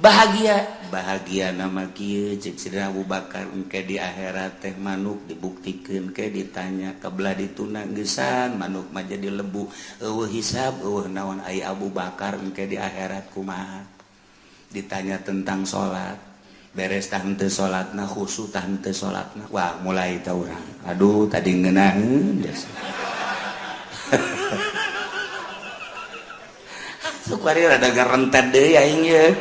bahagia?" "Bahagia nama kieu," cek Sidina Abu Bakar, "engke di akhirat teh manuk dibuktikeun ke ditanya kebelah dituna geusan manuk mah jadi lebu, eueuh hisab, eueuh naon. Ai Abu Bakar engke di akhirat kumaha? Ditanya tentang salat, beres tah henteu salatna, khusyuk tah henteu salatna?" Wah, mulai tah urang, aduh, tadi ngeunaheun jasa. Suka rada ngarentet deui aing ye.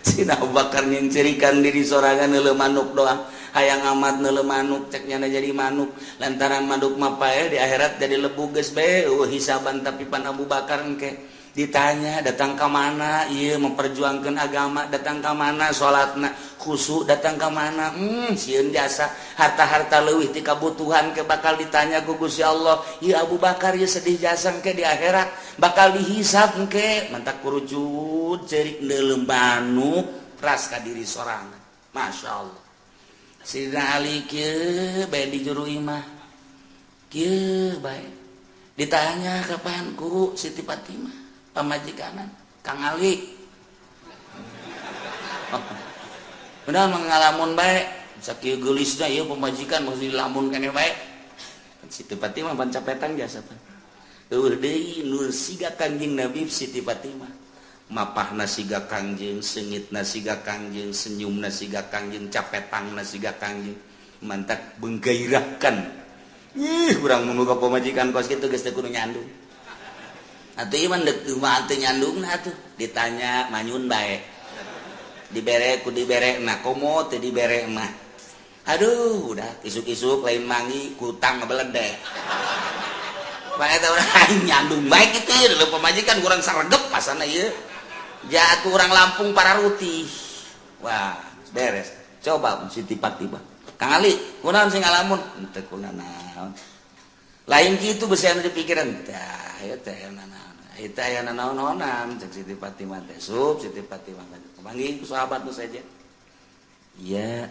Sina Abu Bakar nyeuncerikan diri sorangan neuleu manuk doang. "Hayang amat neuleu manuk," cek nyana, "jadi manuk, lantaran manuk mah pae di akhirat jadi lebu, geus bae eueuh hisaban." Tapi pan Abu Bakar engke ditanya, datang ke mana iya memperjuangkan agama, datang ke mana salatna khusyuk, datang ke mana, sieun jasa harta-harta leuwih ti kabutuhan ke bakal ditanya ku Gusti Allah. Ieu Abu Bakar ieu sedih jasa, ke di akhirat bakal dihisab engke. Mantak kurucut cerik neuleu manuk ras ka diri sorangan. Masya Allah. Sidina Ali kieu bae di juru imah kieu bae, ditanya kapan ku Siti Fatimah pamajikanan, "Kang Ali, oh, benar mengalamun bae sakieu geulisna ieu pamajikan, mesti dilamun keneh bae." Siti Fatimah pan capetan jasa pan eueuh deui nu siga Kanjeng Nabi. Siti Fatimah Mapahna siga Kangjeng, seungitna siga Kangjeng, senyumna siga Kangjeng, capetangna siga Kangjeng, mantak menggairahkan. Ih, urang mun boga pamajikan kos kitu geus teu kudu nyandung. Atuh ieu mah deuk mah teu nyandungna atuh, ditanya manyun bae. Dibere ku dibere nah komo teu dibere mah. Aduh, udah isuk-isuk lain mangi kutang ngebeledek. Pak eta urang nyandung bae kitu ieu pamajikan kurang saregep pasana ieu. Jatuh orang Lampung para rutih. Wah, beres. Coba Siti Fatimah. Kang Ali, kunaon sing ngalamun? Henteu kunaon. Lain kitu besi anu dipikiran. Tah, ieu teh aya nanaon. Ieu teh aya nanaon-naonan cek Siti Fatimah teh. Sup Siti Fatimah teh. Panggih ku sahabat nu saja. Iya,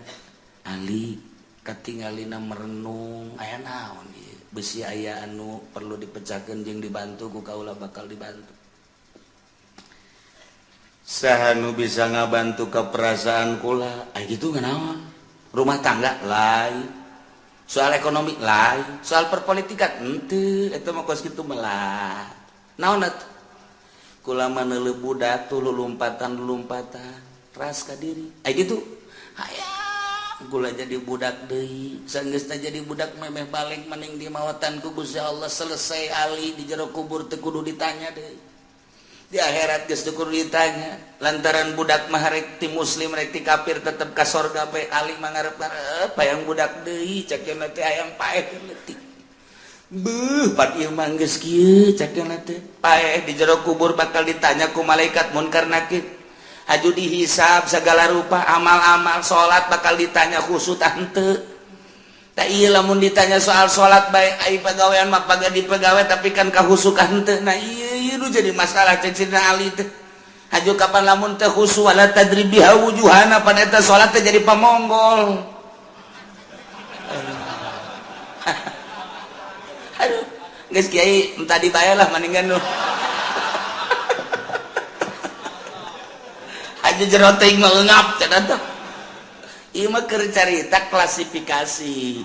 Ali katingalina merenung aya naon ieu. Besi aya anu perlu dipecahkeun jeung dibantu ku kaula bakal dibantu. Saha nu bisa ngabantu ke perasaan kula? Ay gitu naon? Rumah tangga lain, soal ekonomi lain, soal perpolitikan henteu, eta mah kos kitu melah. Naon atuh? Kula mah neuleuh budak tuh lulumpatan-lulumpatan, ras ka diri. Ay gitu. Hayang kula jadi budak deui, sanggeusna jadi budak memeh balik maning di mawatan ku Gusti Allah selesai ali di jero kubur teu kudu ditanya deui. Di akhirat geus teu kudu ditanya lantaran budak mah rek ti muslim rek ti kafir tetep ka sorga bae. Ali mah ngarep-ngarep hayang budak deui, cek teh hayang paeh leutik. Beuh, pat ieu mah geus kieu cek teh. Paeh di jero kubur bakal ditanya ku malaikat munkar nakir. Haju dihisab segala rupa amal-amal salat bakal ditanya khusyuk henteu. Tak ieu lamun ditanya soal salat bae ai pagawean mah paga dipegawe tapi kan kahusukan henteu. Nah ieu ieu jadi masalah cek Sidina Ali teh. Haju kapan lamun teh khusyuk wala tadrib biha wujuhana pan eta salat teh jadi pamonggol. Aduh, geus kiai entah dibayar lah mendingan nu. Aja jero teuing mah eungap cenah teh. Ieu mah keur carita klasifikasi.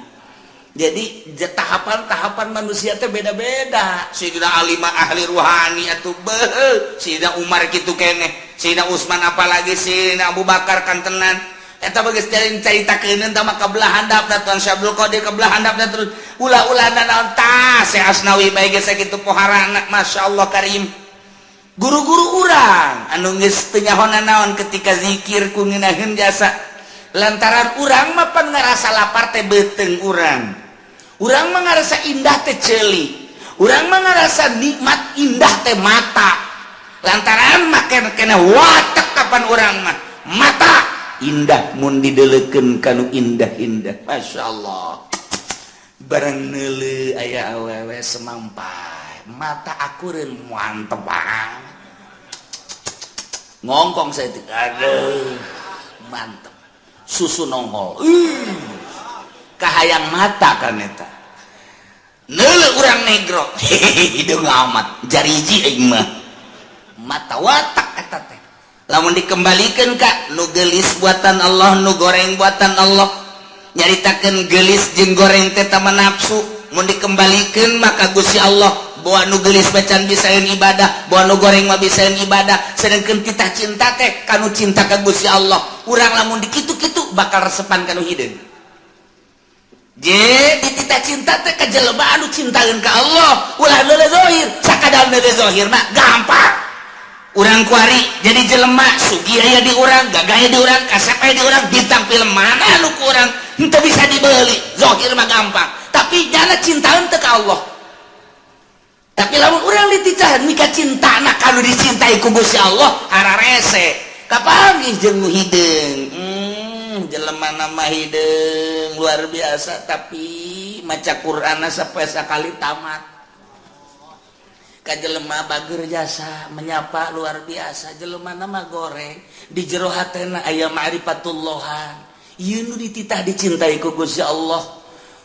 Jadi tahapan-tahapan manusia teh beda-beda. Sayyidina Ali mah ahli ruhani atuh beuh, Sayyidina Umar kitu keneh, Sayyidina Utsman apalagi Sayyidina Abu Bakar kantenan. Eta geus caritakeun tah mah kabelah handapna Tuan Syekh Abdul Qadir kabelah handapna terus ulah-ulah naon tah Syekh Asnawi bae geus sakitu poharana masyaallah karim. Guru-guru urang anu geus teu nyahonan naon ketika zikir ku ngeunaheun jasa. Lantaran urang mah pan ngarasa lapar teh beuteung urang. Urang mah ngarasa indah teh ceuli. Urang mah ngarasa nikmat indah teh mata. Lantaran mah kena watek kapan urang mah mata indah mun didelekeun kanu indah-indah. Masyaallah. Barang neuleuh aya awewe semampai, mata akureun mantep banget. Ngongkong saya teh, aduh, mantep. Susu nongol. Kahayang mata kan eta. Neuleuh urang negro, hideung amat, jariji aing mah. Mata watak eta teh. Lamun dikembalikan ka nu geulis buatan Allah, nu goreng buatan Allah. Nyaritakeun geulis jeung goreng teh tama nafsu. Mun dikembalikan maka Gusti Allah bawa nu geulis macan bisaeun ibadah, bawa nu goreng mah bisaeun ibadah. Sedangkeun titah cinta teh kanu cinta ka Gusti Allah. Urang lamun dikitu-kitu bakal resepan kanu hideung. Je dititah cinta teh ka jelema anu cintaeun ka Allah, ulah neuleuh zahir, sakadar neuleuh zahir mah gampang. Urang kuari jadi jelema sugih aya di urang, gagah aya di urang, kasep aya di urang, bintang film mana nu ku urang henteu bisa dibeli. Zahir mah gampang, tapi jana cintaeun teu ka Allah. Tapi lamun urang dititah nikah cintana kanu dicintai ku Gusti Allah hararese. Kapanggih jeung nu hideung. Jelema nama hideung luar biasa tapi maca Qur'anna sapoe sakali tamat. Ka jelema bager jasa menyapa luar biasa, jelema nama goreng di jero hatena aya ma'rifatullahan. Ieu nu dititah dicintai ku Gusti Allah.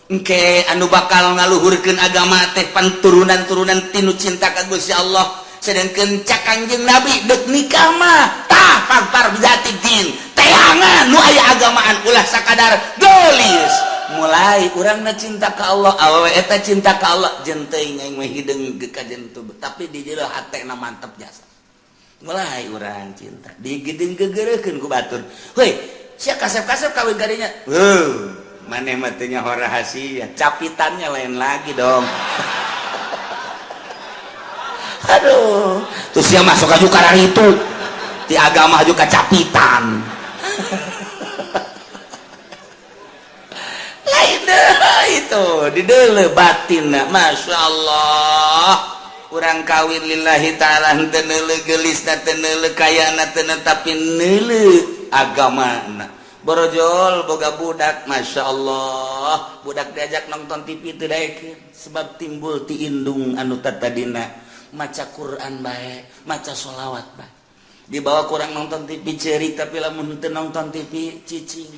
Engke anu bakal ngaluhurkeun agama teh panturunan-turunan tinu cinta ka Gusti Allah. Sedangkeun cak Kangjeng Nabi deuk nikah mah tah pagpar bizati din. Teangan nu aya agamaan ulah sakadar geulis. Mulai urangna cinta ka Allah, awewe eta cinta ka Allah, jeung teuing aing mah hideung ka jeung tapi di jero hatena mantep jasa. Mulai urang cinta digedeng gegerekeun ku batur. Heuy, sia kasep-kasep kawin kadinya. Heuh, maneh mah teu nyaho rahasia, capitannya lain lagi dong. Aduh, terus dia masuk aja karena itu di agama juga capitan. Lain deh itu di dele batin, masya Allah. Urang kawin lillahi ta'ala henteu neuleuh geulisna, teu neuleuh kayana, teu tapi neuleuh agamana. Borojol boga budak, masya Allah, budak diajak nonton TV teu daekeun sebab timbul ti indung anu tatadina maca Quran bae, maca sholawat bae. Dibawa kurang nonton TV cerik, tapi lamun teu nonton TV cicing.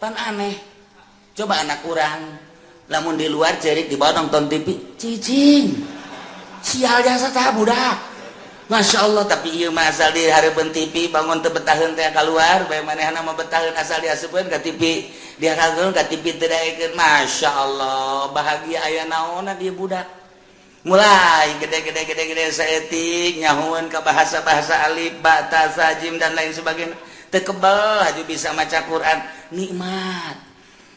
Pan aneh. Coba anak urang lamun di luar cerik, dibawa nonton TV cicing. Sial jasa tah budak. Masya Allah, tapi ieu mah asal di hareupeun TV bangun teu betaheun teh keluar bae, manehna mah betaheun asal diasupkeun ka TV, dihareupeun ka TV teu daekeun. Masya Allah, bahagia aya naonna dia budak. Mulai gede-gede gede-gede saeutik nyahueun ka bahasa-bahasa alif ba ta sa jim dan lain sebagainya, teu kebel haju bisa maca Quran, nikmat.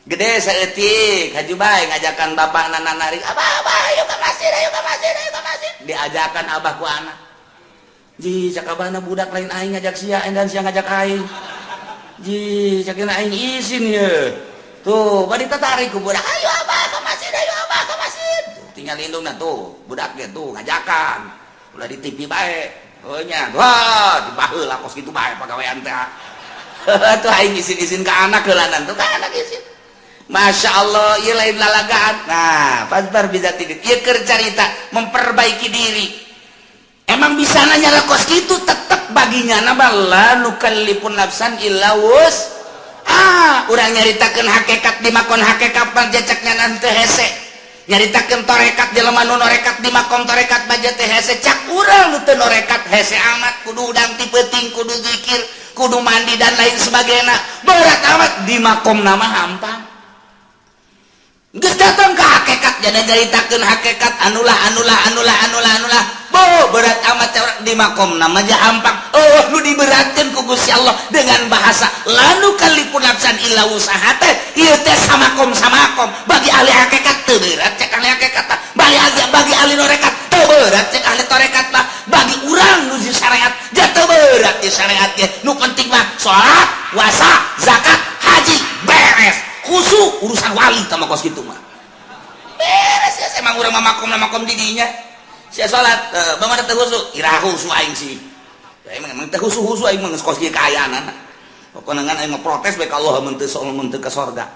Gede saeutik haju bae ngajakan bapakna narik, "Abah, abah, ayo ke masjid, ayo ke masjid, ayo ke masjid." Diajakan abah ku anak. Ji, cak abahna, "Budak, lain aing ngajak sia dan sia ngajak aing." Ji, cak aing isin ye. Tuh, bari tatarik ku budak, "Ayo abah ke masjid, ayo abah ke masjid." Tinggal indungna tuh, budak ge tuh ngajakan. Ulah di TV bae. Oh nya, wah, dibaheula kos kitu bae pagawean teh. Tuh aing isin-isin ka anak heulanan tuh, ka anak isin. Masya Allah, ieu lain lalagaan. Nah, pasbar bisa tidur. Ieu keur carita memperbaiki diri. Emang bisa nanya kos kitu tetep baginya nama la nukallifun nafsan illa wus. Ah, urang nyaritakeun hakikat di makom hakikat panjacaknya nanti hese. Nyaritakeun torekat di lemah nu norekat di makom torekat baja teh hese, cak urang nu teu norekat hese amat, kudu udang ti peuting, kudu zikir, kudu mandi dan lain sebagainya. Berat amat di makom nama hampang. Geus datang ke hakikat jadi nyaritakeun hakikat anulah anulah anulah anulah anulah. Bo berat amat di makom nama aja hampang. Oh, nu diberatkeun ku Gusti Allah dengan bahasa la nukallifun nafsan illa wusaha teh ieu teh samakom samakom bagi ahli hakikat teu berat cek ahli hakikat, bagi ahli norekat teu berat cek ahli torekat mah, bagi urang nu di syariat ja teu berat di syariat ge. Nu penting mah salat, puasa, zakat, haji, beres. Khusyuk urusan wali sama kos gitu mah beres ya. Emang urang mah makom makom didinya sia salat bagaimana teu khusyuk, iraha khusyuk aing sih ya, emang emang teu khusyuk khusyuk aing mah geus kos kieu kaayaan. Pokokna ngan aing mah protes bae ka Allah mun teu mun teu ka sorga.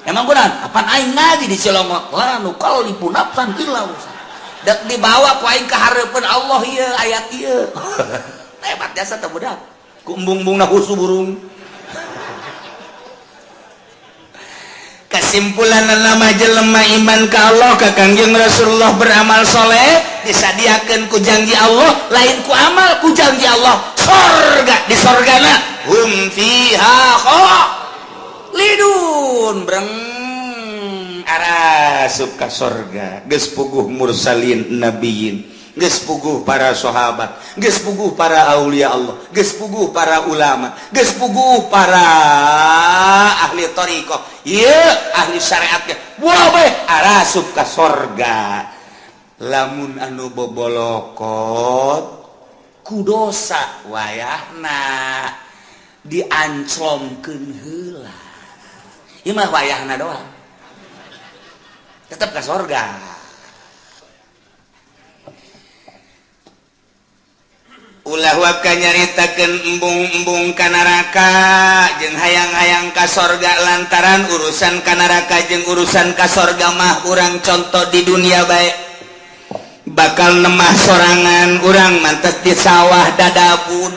Emang benar apaan aing ngaji di Cilongok la nukallifu nafsan illa wusaha, dak dibawa ku aing ka hareupeun Allah ieu ayat ieu. Hebat jasa teh budak ku embung-embungna khusyuk burung. Kesimpulan nama jelema iman ka Allah, ka Kangjeng Rasulullah, beramal soleh, disadiakan ku janji Allah, lain ku amal, ku janji Allah sorga. Di sorgana hum fiha khalidun, breng arasup ka sorga. Geus puguh mursalin, nabiyin, geus puguh para sahabat, geus puguh para aulia Allah, geus puguh para ulama, geus puguh para ahli thariqah, ieu ahli syariat ge bae arasup ka sorga. Lamun anu bobolokot ku dosa wayahna dianclomkeun heula, ieu mah wayahna doang tetep ka sorga. Ulah waka nyaritakeun embung-embung ka neraka jeung hayang-hayang ka sorga, lantaran urusan ka neraka jeung urusan ka sorga mah urang contoh di dunia bae. Bakal nemah sorangan urang mantes di sawah dadabud.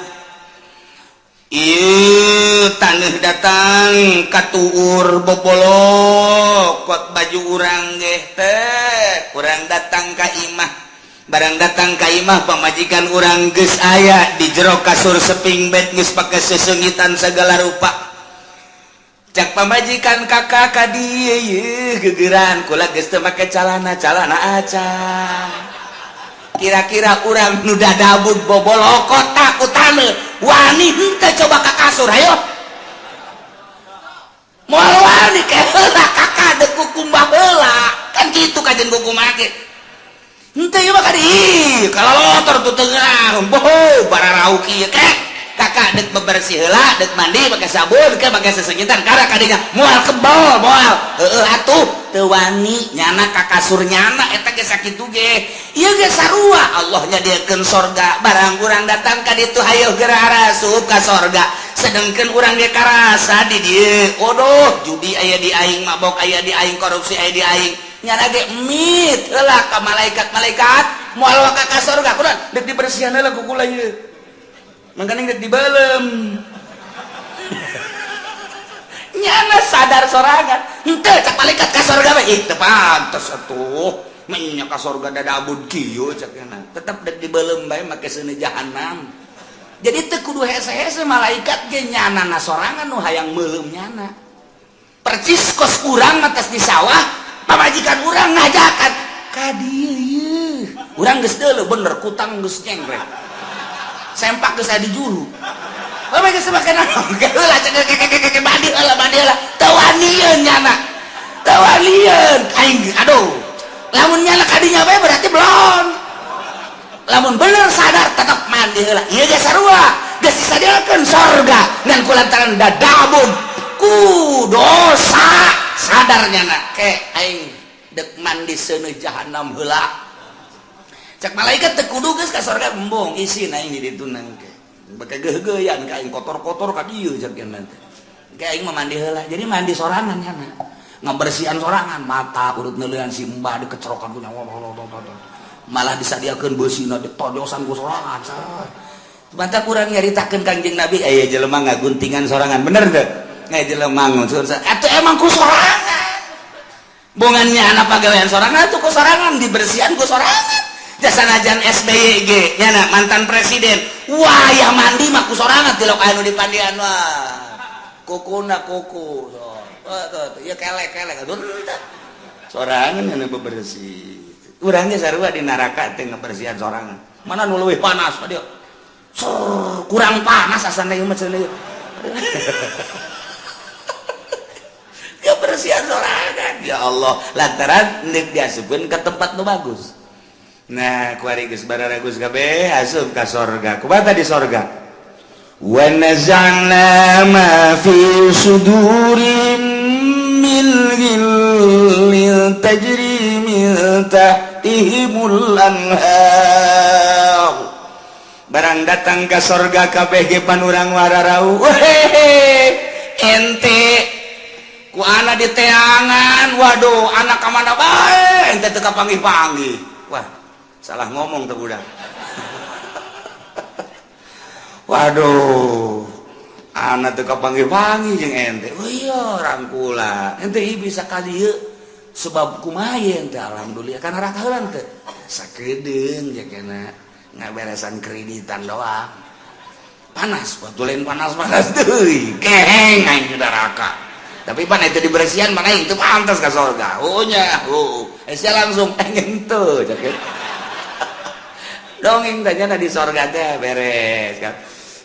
Ieu taneuh datang katuur bobolokot baju urang ge teh. Urang datang ka imah, barang datang ka imah pamajikan urang geus aya di jero kasur seping bed, geus pake sesengitan segala rupa. Cak pamajikan, "Kakak ka dieu yeuh gegeran kula geus teu make calana, calana acan." Kira-kira urang nu dadabud bobolokot ku taneuh, wani henteu coba ka kasur? Ayo, moal wani. Ke heula kakak dek kukumbah heula, kan kitu kajen buku make henteu ieu mah kadi. Ih, kalalotor tuh tengah boho bararau kieu. Kek kakak dek bebersih heula, dek mandi pakai sabun ke pakai sesengitan kara kadinya, moal kebal, moal heueuh atuh teu wani nyana ka kasur nyana. Eta ge sakitu ge, ieu ge sarua. Allah nyadiakeun sorga, barang urang datang ka ditu, hayo geura arasup ka sorga. Sedangkan urang ge karasa di dieu, odoh, judi aya di aing, mabok aya di aing, korupsi aya di aing. Nyana ge mit heula ka malaikat-malaikat, moal ka ka sorga. Kunaon? Dek dibersihan heula ku kula ieu, mangkaning dek dibeuleum. Nyana sadar sorangan henteu. Cak malaikat, ka sorga bae. Ih, teu pantes atuh menya ka sorga dadabud kieu, cak nyana. Tetep dek dibeuleum bae make seuneu jahanam. Jadi teu kudu hese-hese malaikat ge, nyana na sorangan nu hayang meuleum. Nyana percis kos urang atas di sawah, pamajikan urang ngajakan ka dieu ieu. Urang geus deuleu bener, kutang geus nyengkrek, sempak geus aya di juru. Apa geus make naon? Heula cek keke, mandi heula, mandi heula. Teu wanieun nyana. Teu wanieun. Aing aduh. Lamun nyana kadinya bae berarti belum. Lamun bener sadar tetep mandi heula. Ieu ge sarua. Geus disadiakeun sorga ngan kulantaran dadabun ku dosa, sadar nyana, ke aing dek mandi seuneu jahanam heula. Cek malaikat, teu kudu geus ka sorga. Embung, isin aing di ditu nangke. Bake geugeuyan ka aing, kotor-kotor ka dieu, cek nanti. Ke aing mah mandi heula. Jadi mandi sorangan nyana. Ngabersihan sorangan, mata urut neuleuan si mbah dikecerokan ku malah disadiakeun beusina, ditojosan ku sorangan. Mantap, kurang nyaritakeun Kangjeng Nabi aya jelema ngaguntingan sorangan, bener teu? Aya jelema nguncur atuh emang ku sorangan. Bongannya anak pagawean sorangan tuh ku sorangan, dibersihan ku sorangan. Jasa najan SBY ge nyana mantan presiden, wah ya mandi mah ku sorangan, tilok anu dipandian wah kukuna kuku so. Oh, tuh, tuh, ya kelek kelek aduh sorangan anu bebersih. Urang ge sarua di neraka teh ngabersihan sorangan. Mana nu leuwih panas dia? Sur, kurang panas asana ieu mah cenah. Kebersihan sorangan. Ya Allah, lantaran deuk diasupkeun ke tempat nu bagus. Nah, kuari geus bararagus kabeh asup ka sorga. Kumaha di sorga? Wa naza'na ma fi sudurihim min ghillin tajri min tahtihimul anhar. Barang datang ke sorga kabeh ge pan urang wararau. Wehehe, ente ku ana diteangan. Waduh, anak ka mana bae ente teu kapanggih-panggih. Wah, salah ngomong tuh budak. Waduh, anak teu kapanggih-panggih jeung ente. Oh iya, rangkula ente ieu bisa ka dieu sebab kumaha ente? Alhamdulillah kana neraka heula teh sakedeung ya kana ngaberesan kreditan doang. Panas waktu lain, panas-panas deui keheng aing di neraka. Tapi pan itu dibersihan mana itu pantas ke surga. Oh nya, oh eh langsung pengen tuh dongeng tanya di sorga teh beres kan.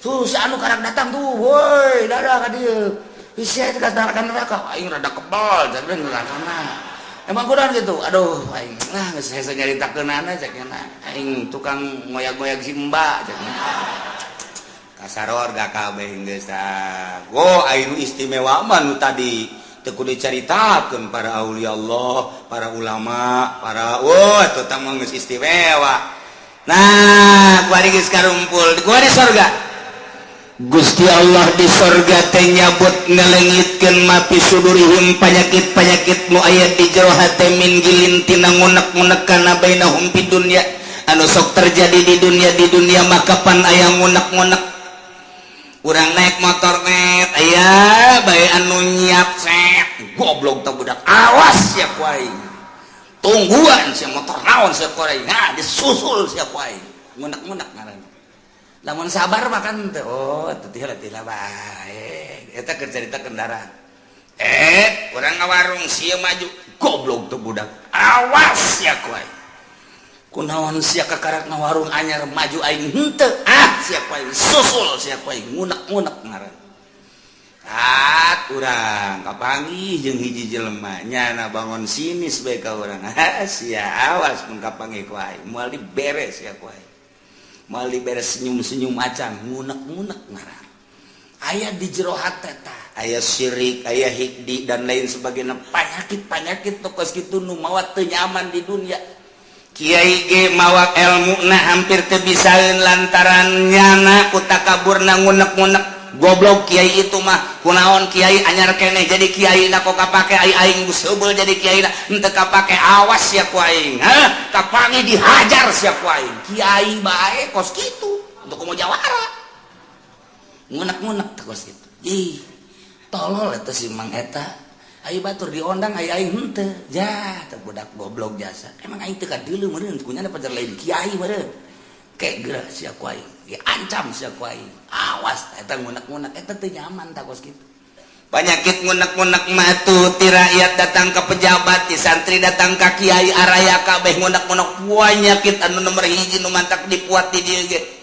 Tuh si anu karang datang tuh, woi, dadah ka dieu. Sia ka neraka, neraka aing rada kebal jadi neraka mah emang kurang gitu. Aduh, aing lah geus hese nyaritakeunana, cek aing tukang ngoyak-ngoyak si mbak, cek Kasarorga kabeh geus. Go aing istimewa mah nu tadi teu kudu dicaritakeun, para aulia Allah, para ulama, para wah tentang mah geus istimewa. Nah, kuari geus karumpul kuari sorga. Gusti Allah di sorga teh nyabut, ngalengitkeun ma fi sudurihim, panyakit-panyakit nu aya di jero hate, min ghillin tina ngunek-ngunek kana bainahum fid dunya, anu sok terjadi di dunia. Di dunia maka pan aya ngunek-ngunek. Urang naik motor net aya bae anu nyiap set, goblok teh budak, awas sia ku aing, tungguan sia motor naon sia ku aing. Nah, disusul sia ku aing, ngunek-ngunek ngaranna. Lamun sabar makan teh, oh teh teh bae eta keur cerita kendaraan. Eh, urang ngawarung sia maju, goblok tuh budak, awas ya ku aing. Kunaon sia kakarak warung anyar maju, aing henteu? Ah, sia ku aing susul, sia ku aing ngunek-ngunek ngaran. Ah, urang kapanggih jeung hiji jelema, nyana bangun sinis bae ka urang. Ah, sia awas mun kapanggih ku aing, moal diberes sia ku aing, moal diberes. Senyum-senyum acan, ngunek-ngunek ngaran. Aya di jero hate tah, aya syirik, aya hiqdi, dan lain sebagainya, panyakit-panyakit tokos kitu nu mawa teu nyaman di dunia. Kiai ge mawa ilmu na hampir teu bisaeun lantaran nyana ku takaburna, ngunek-ngunek, "Goblok kiai itu mah. Kunaon kiai anyar keneh jadi kiai na, kok kapake? Ai aing geus heubeul jadi kiai na henteu kapake. Awas ya ku aing, hah, kapanggih dihajar sia ku aing." Kiai bae kos kitu, untuk komo jawara ngunek-ngunek kos kitu. Ih, tolol eta si Mang eta. Ayo batur diondang, ayo aing henteu. Ja teu, budak goblok jasa. Emang aing teu kadeuleu meureun kunyana pacar lain kiai meureun. Kek geura sia ku aing, diancam sia ku aing, awas. Eta ngunek-ngunek eta teu nyaman tah kos kitu. Penyakit ngunek-ngunek mah tuh ti rakyat datang ke pejabat, ti santri datang ke kiai, araya kabeh ngunek-ngunek. Penyakit anu nomor hiji nu mantak dipuat di dieu ge.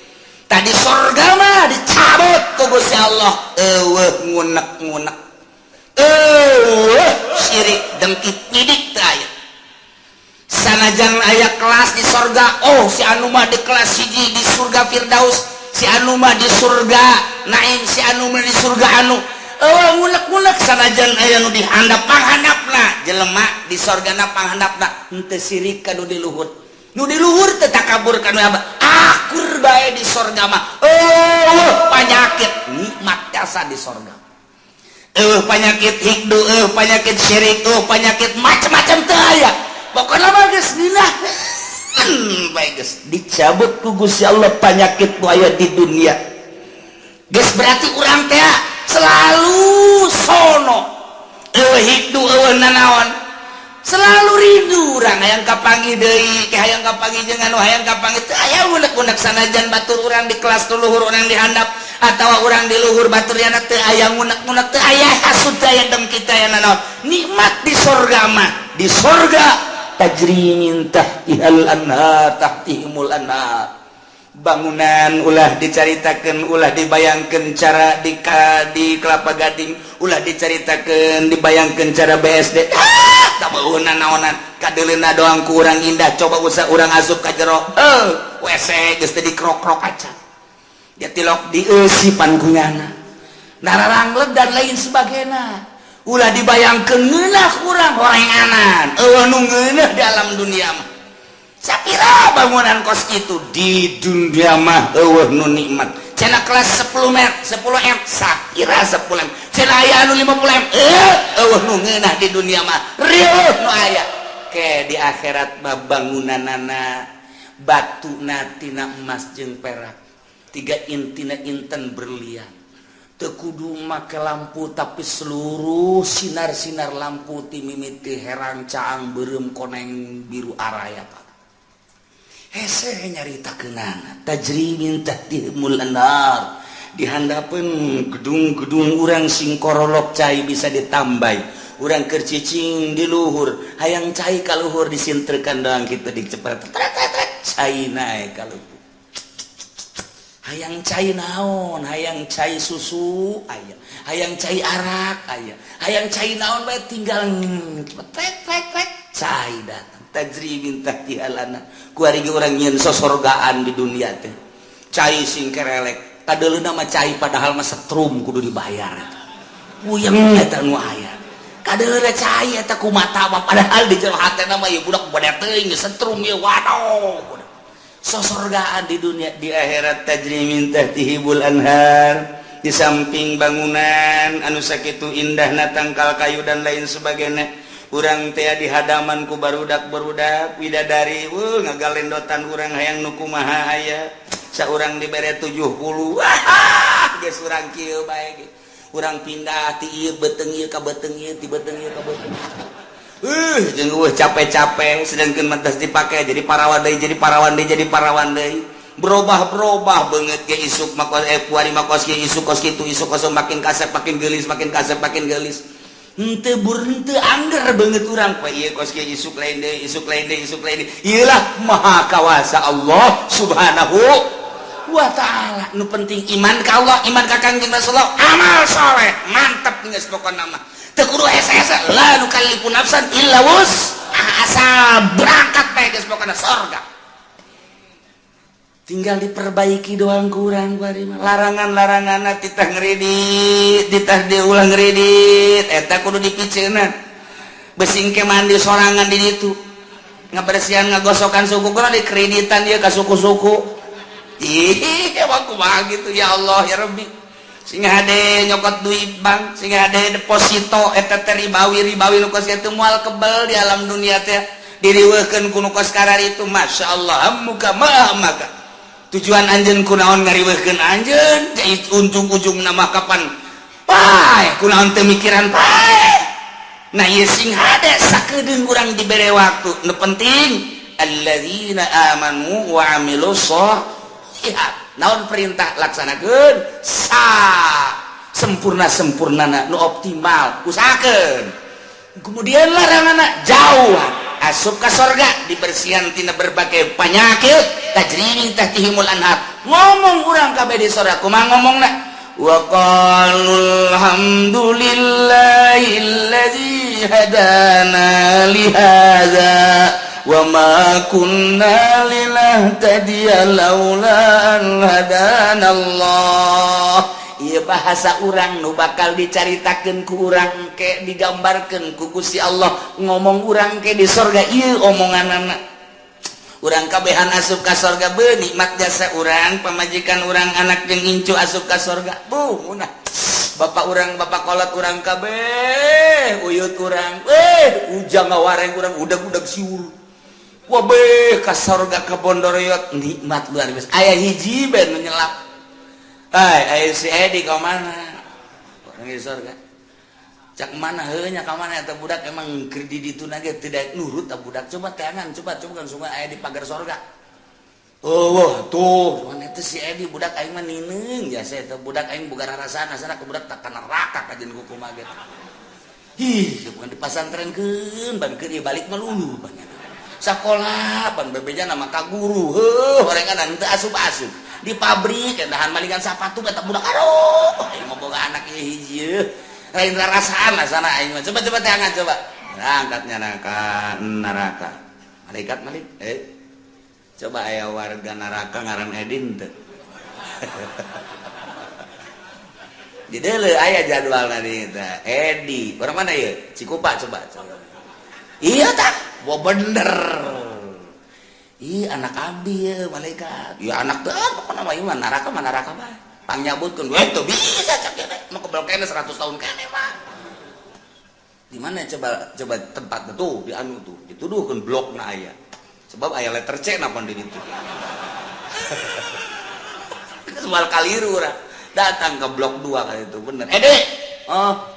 Tadi sorga mah dicabut ku Gusti Allah, eueuh ngunek-ngunek, eueuh syirik, dengki, nyidik teu aya. Sanajan aya kelas di sorga, oh, si anu mah di kelas hiji di surga Firdaus, si anu mah di surga Naim, si anu mah di surga anu, eueuh ngunek-ngunek. Sanajan aya nu dihandap, panghandapna jelema di sorgana, panghandapna henteu sirik ka nu di luhur, nu di luhur teu takabur ka nu akur bae di sorga mah. Oh, panyakit nikmat jasa di sorga. Eh, penyakit hiqdu, eh, penyakit syirik, oh, penyakit macam-macam teu aya. Pokoknya mah geus ngeunah bae, geus dicabut ku Gusti Allah penyakit nu aya di dunia. Geus berarti urang teh selalu sono, eueuh hiqdu, eueuh nanaon, selalu rindu urang hayang kapanggih deui ke, hayang kapanggih jeung anu, hayang kapanggih. Teu aya unek-unek. Sanajan batur urang di kelas nu luhur, urang di handap, atawa urang di luhur batur yana, teu aya ngunek-ngunek, teu aya hasud, teu aya dengki, teu aya nanaon. Nikmat di sorga mah. Di sorga tajri min tahtihal anhar, tahtihimul anhar. Bangunan ulah dicaritakan, ulah dibayangkan cara di Kelapa Gading, ulah dicaritakan, dibayangkan cara BSD. Ah, tak naonan, kadeleuna doang kurang indah. Coba usah urang asup ka jero, eh, WC geus teu dikrok-krok acan dia, tilok dieusipan kunyana, nararangleg dan lain sebagainya. Ulah dibayangkeun ngeunah kurang horenganan, eueuh nu ngeunah dalam dunia mah. Sapira bangunan kos itu di dunia mah eueuh nu nikmat. Cenah kelas 10 m, 10 m, sakira 10 m, cenah aya anu 50 m. Eh, eueuh nu ngeunah di dunia mah, rieuh nu aya ke di akhirat mah. Bangunanana batuna tina emas jeung perak, tiga intina inten berlian. Teu kudu make lampu, tapi seluruh sinar-sinar lampu ti mimiti herang, caang, beureum, koneng, biru, araya. Pak, hese nyaritakeunana. Tajri min tahtihimul anhar. Di handapeun gedung-gedung urang sing korolok, cai bisa ditambah. Urang keur cicing di luhur, hayang cai ka luhur, disintrekan doang kitu, dicepet cai naik ka luhur. Hayang cai naon, hayang cai susu aya, hayang cai arak aya, hayang cai naon bae, tinggal cepet trek trek, cai datang. Tajri min tahtihal anhar. Kuari ge urang nyieun sosorgaan di dunia teh, cai sing kerelek, kadeuleuna mah cai, padahal mah setrum kudu dibayar. Puyeng eta nu aya. Kadeuleuna cai eta ku mata mah, padahal di jero hatena mah, ieu budak bade teuing setrum ieu. Waduh, sosorgaan di dunia. Di akhirat tajri min tahtihimul anhar. Di samping bangunan anu sakitu indahna, tangkal kayu dan lain sebagainya, urang teh di hadaman ku barudak barudak widadari, ngagalendotan. Urang hayang nu kumaha aya, saurang dibere 70. Wah, geus urang kieu bae ge. Urang pindah ti ieu beuteung ieu ka beuteung ieu, ti beuteung ieu ka beuteung jeung capek-capek, sedangkan matas dipakai jadi parawan deui, jadi parawan deui, jadi parawan deui, berubah-berubah banget ke. Isuk makos, eh, kuari makos kieu, isuk kos kitu, isuk kos, makin kasep makin geulis, makin kasep makin geulis. Henteu bur, henteu angger beungeut urang poe ieu kos kieu, isuk lain deui, isuk lain deui, isuk lain deui. Ieu lah maha kawasa Allah Subhanahu wa Ta'ala. Nu penting iman ka Allah, iman ka Kangjeng Rasulullah, amal soleh, mantap geus pokona mah. Teu kudu hese-hese, la nukallifu nafsan illa wus'aha, asal berangkat bae geus pokona sorga. Tinggal diperbaiki doang kurang larangan-larangan, titah ngeredit, titah diulang ngeredit, eta kudu dipiceunan. Besing ke mandi sorangan di ditu, ngabersihan, ngagosokan suku kudu dikreditan dia ka suku-suku. Ih, emang kumaha gitu? Ya Allah, ya Rabbi, sing hade nyokot duit bank, sing hade deposito, eta teh ribawi. Ribawi nu kos kitu moal kebel di alam dunia teh, diriweuhkeun ku nu kos itu. Masya Allah, muka mah maka tujuan anjeun kunaon ngariweuhkeun anjeun? Ujung-ujung nama kapan pae? Kunaon teu mikiran pae? Nah, ieu sing hade sakedeung urang dibere waktu. Nu penting alladzina amanu wa amilus sholihat. Naon perintah, laksanakeun sa sempurna sempurnana, nu optimal usahakeun. Kemudian larangan jauh, asup ka sorga, dibersihan tina berbagai penyakit, tajri min tahtihimul anhar. Ngomong urang kabeh di sorga kumaha ngomongna? Wa qalu alhamdulillahilladzi hadana li hadza wa ma kunna linahtadiya laula an hadana Allah. Ieu bahasa urang nu bakal dicaritakeun ku urang ke, digambarkeun ku Gusti Allah. Ngomong urang ke di sorga ieu omonganana. Urang kabehan asup ka sorga, be nikmat jasa urang, pamajikan urang, anak jeung incu asup ka sorga. Bu munah bapak urang, bapak kolot urang kabeh, uyut urang, eh, ujang ngawareng urang, udag-udag siur. Wah, be ka sorga ka bondoroyot, nikmat luar biasa. Aya hiji ben nu nyelap. Hai, ayo si Edi ka mana? Orang di sorga. Cak mana heuh nya, ka mana eta budak? Emang keur di ditu ge tidak nurut ta budak. Coba teangan, coba coba kan sungai aya di pagar sorga. Oh, wah, tuh, mana itu si Edi, budak aing mah nineung jasa eta budak aing boga rarasaan asana ke budak tak ka neraka kajeun kumaha ge. Ih, bukan dipasantrenkeun, ban keur ieu balik mah lulu banyak. Sakola ban bebeja nama ka guru, heuh, horengan teu asup-asup. Di pabrik dahan malingan sapatu eta budak. Aduh, aing mah boga anak ieu hiji lain rarasaan asana aing mah. Coba, coba teangan, coba berangkatnya neraka neraka malaikat malik, eh, coba aya warga neraka ngaran Edin teu di deuleu? Aya jadwal tadi teh Edi orang mana ya? Cikupa. Coba, coba, iya tak? Wah, bener. Ih, anak abdi ya, malaikat. Ya anak teh apa nama ieu mah neraka mah neraka bae. Pangnyabutkeun we teu bisa cak teh. Mau kebel kene 100 tahun kene mah. Di mana coba, coba tempat tuh di anu tuh dituduhkeun blokna aya. Sebab aya letter C napa di ditu. Soal kaliru urang. Datang ke blok 2 kali itu bener. Eh, Dek. Oh.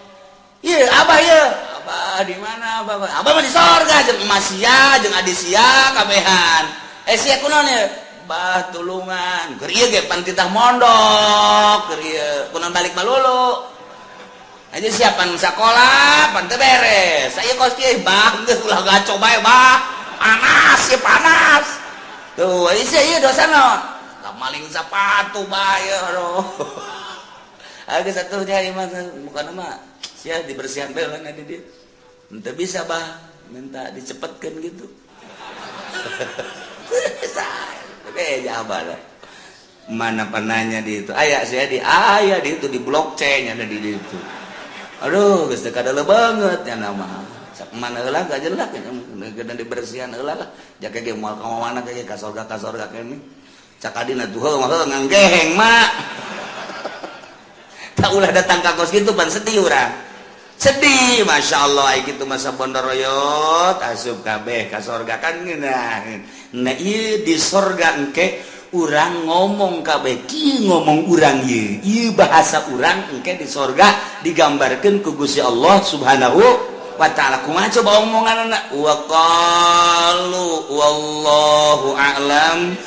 Iya, abah ya. Abah di mana abah? Abah mah di sorga jeung emas sia, jeung adi sia kabehan. Eh, sia kunaon ya? Bah, tulungan. Keur ieu ge pan titah mondok, keur ieu kunaon balik malulu. Aja siapan sekolah, pan teu beres. Saya kos kieu, bah, geus ulah gaco bae, bah. Panas ya, panas. Tuh, ieu sia ieu dosa naon? Lah, maling sepatu bae, aduh. Agak satu nyari mah bukan mah sia dibersihan bae lah di dia. Ente bisa bah minta dicepetkan gitu. Bisa. Oke, jawaban. Mana penanya di itu? Aya saya di aya di itu di blok C nya ada di itu. Aduh, geus teu kadeuleut banget ya nama. Sak mana heula gak jelas ya, geus dibersihan heula lah. Jaka ge moal ka mana ge ka sorga kene. Cak adina tuh heuh mah heuh nganggeheng mak. Tak ulah datang ka kos kitu pan sedih urang. Sedih, Masya Allah, gitu masa bondoroyot asup kabeh ka sorga kan ngeunah. Nah, ieu di sorga engke urang ngomong kabeh kieu, ngomong urang ieu. Ieu bahasa urang engke di sorga digambarkeun ku Gusti Allah Subhanahu wa Ta'ala. Kumaha coba omonganna? Wa qalu wallahu a'lam.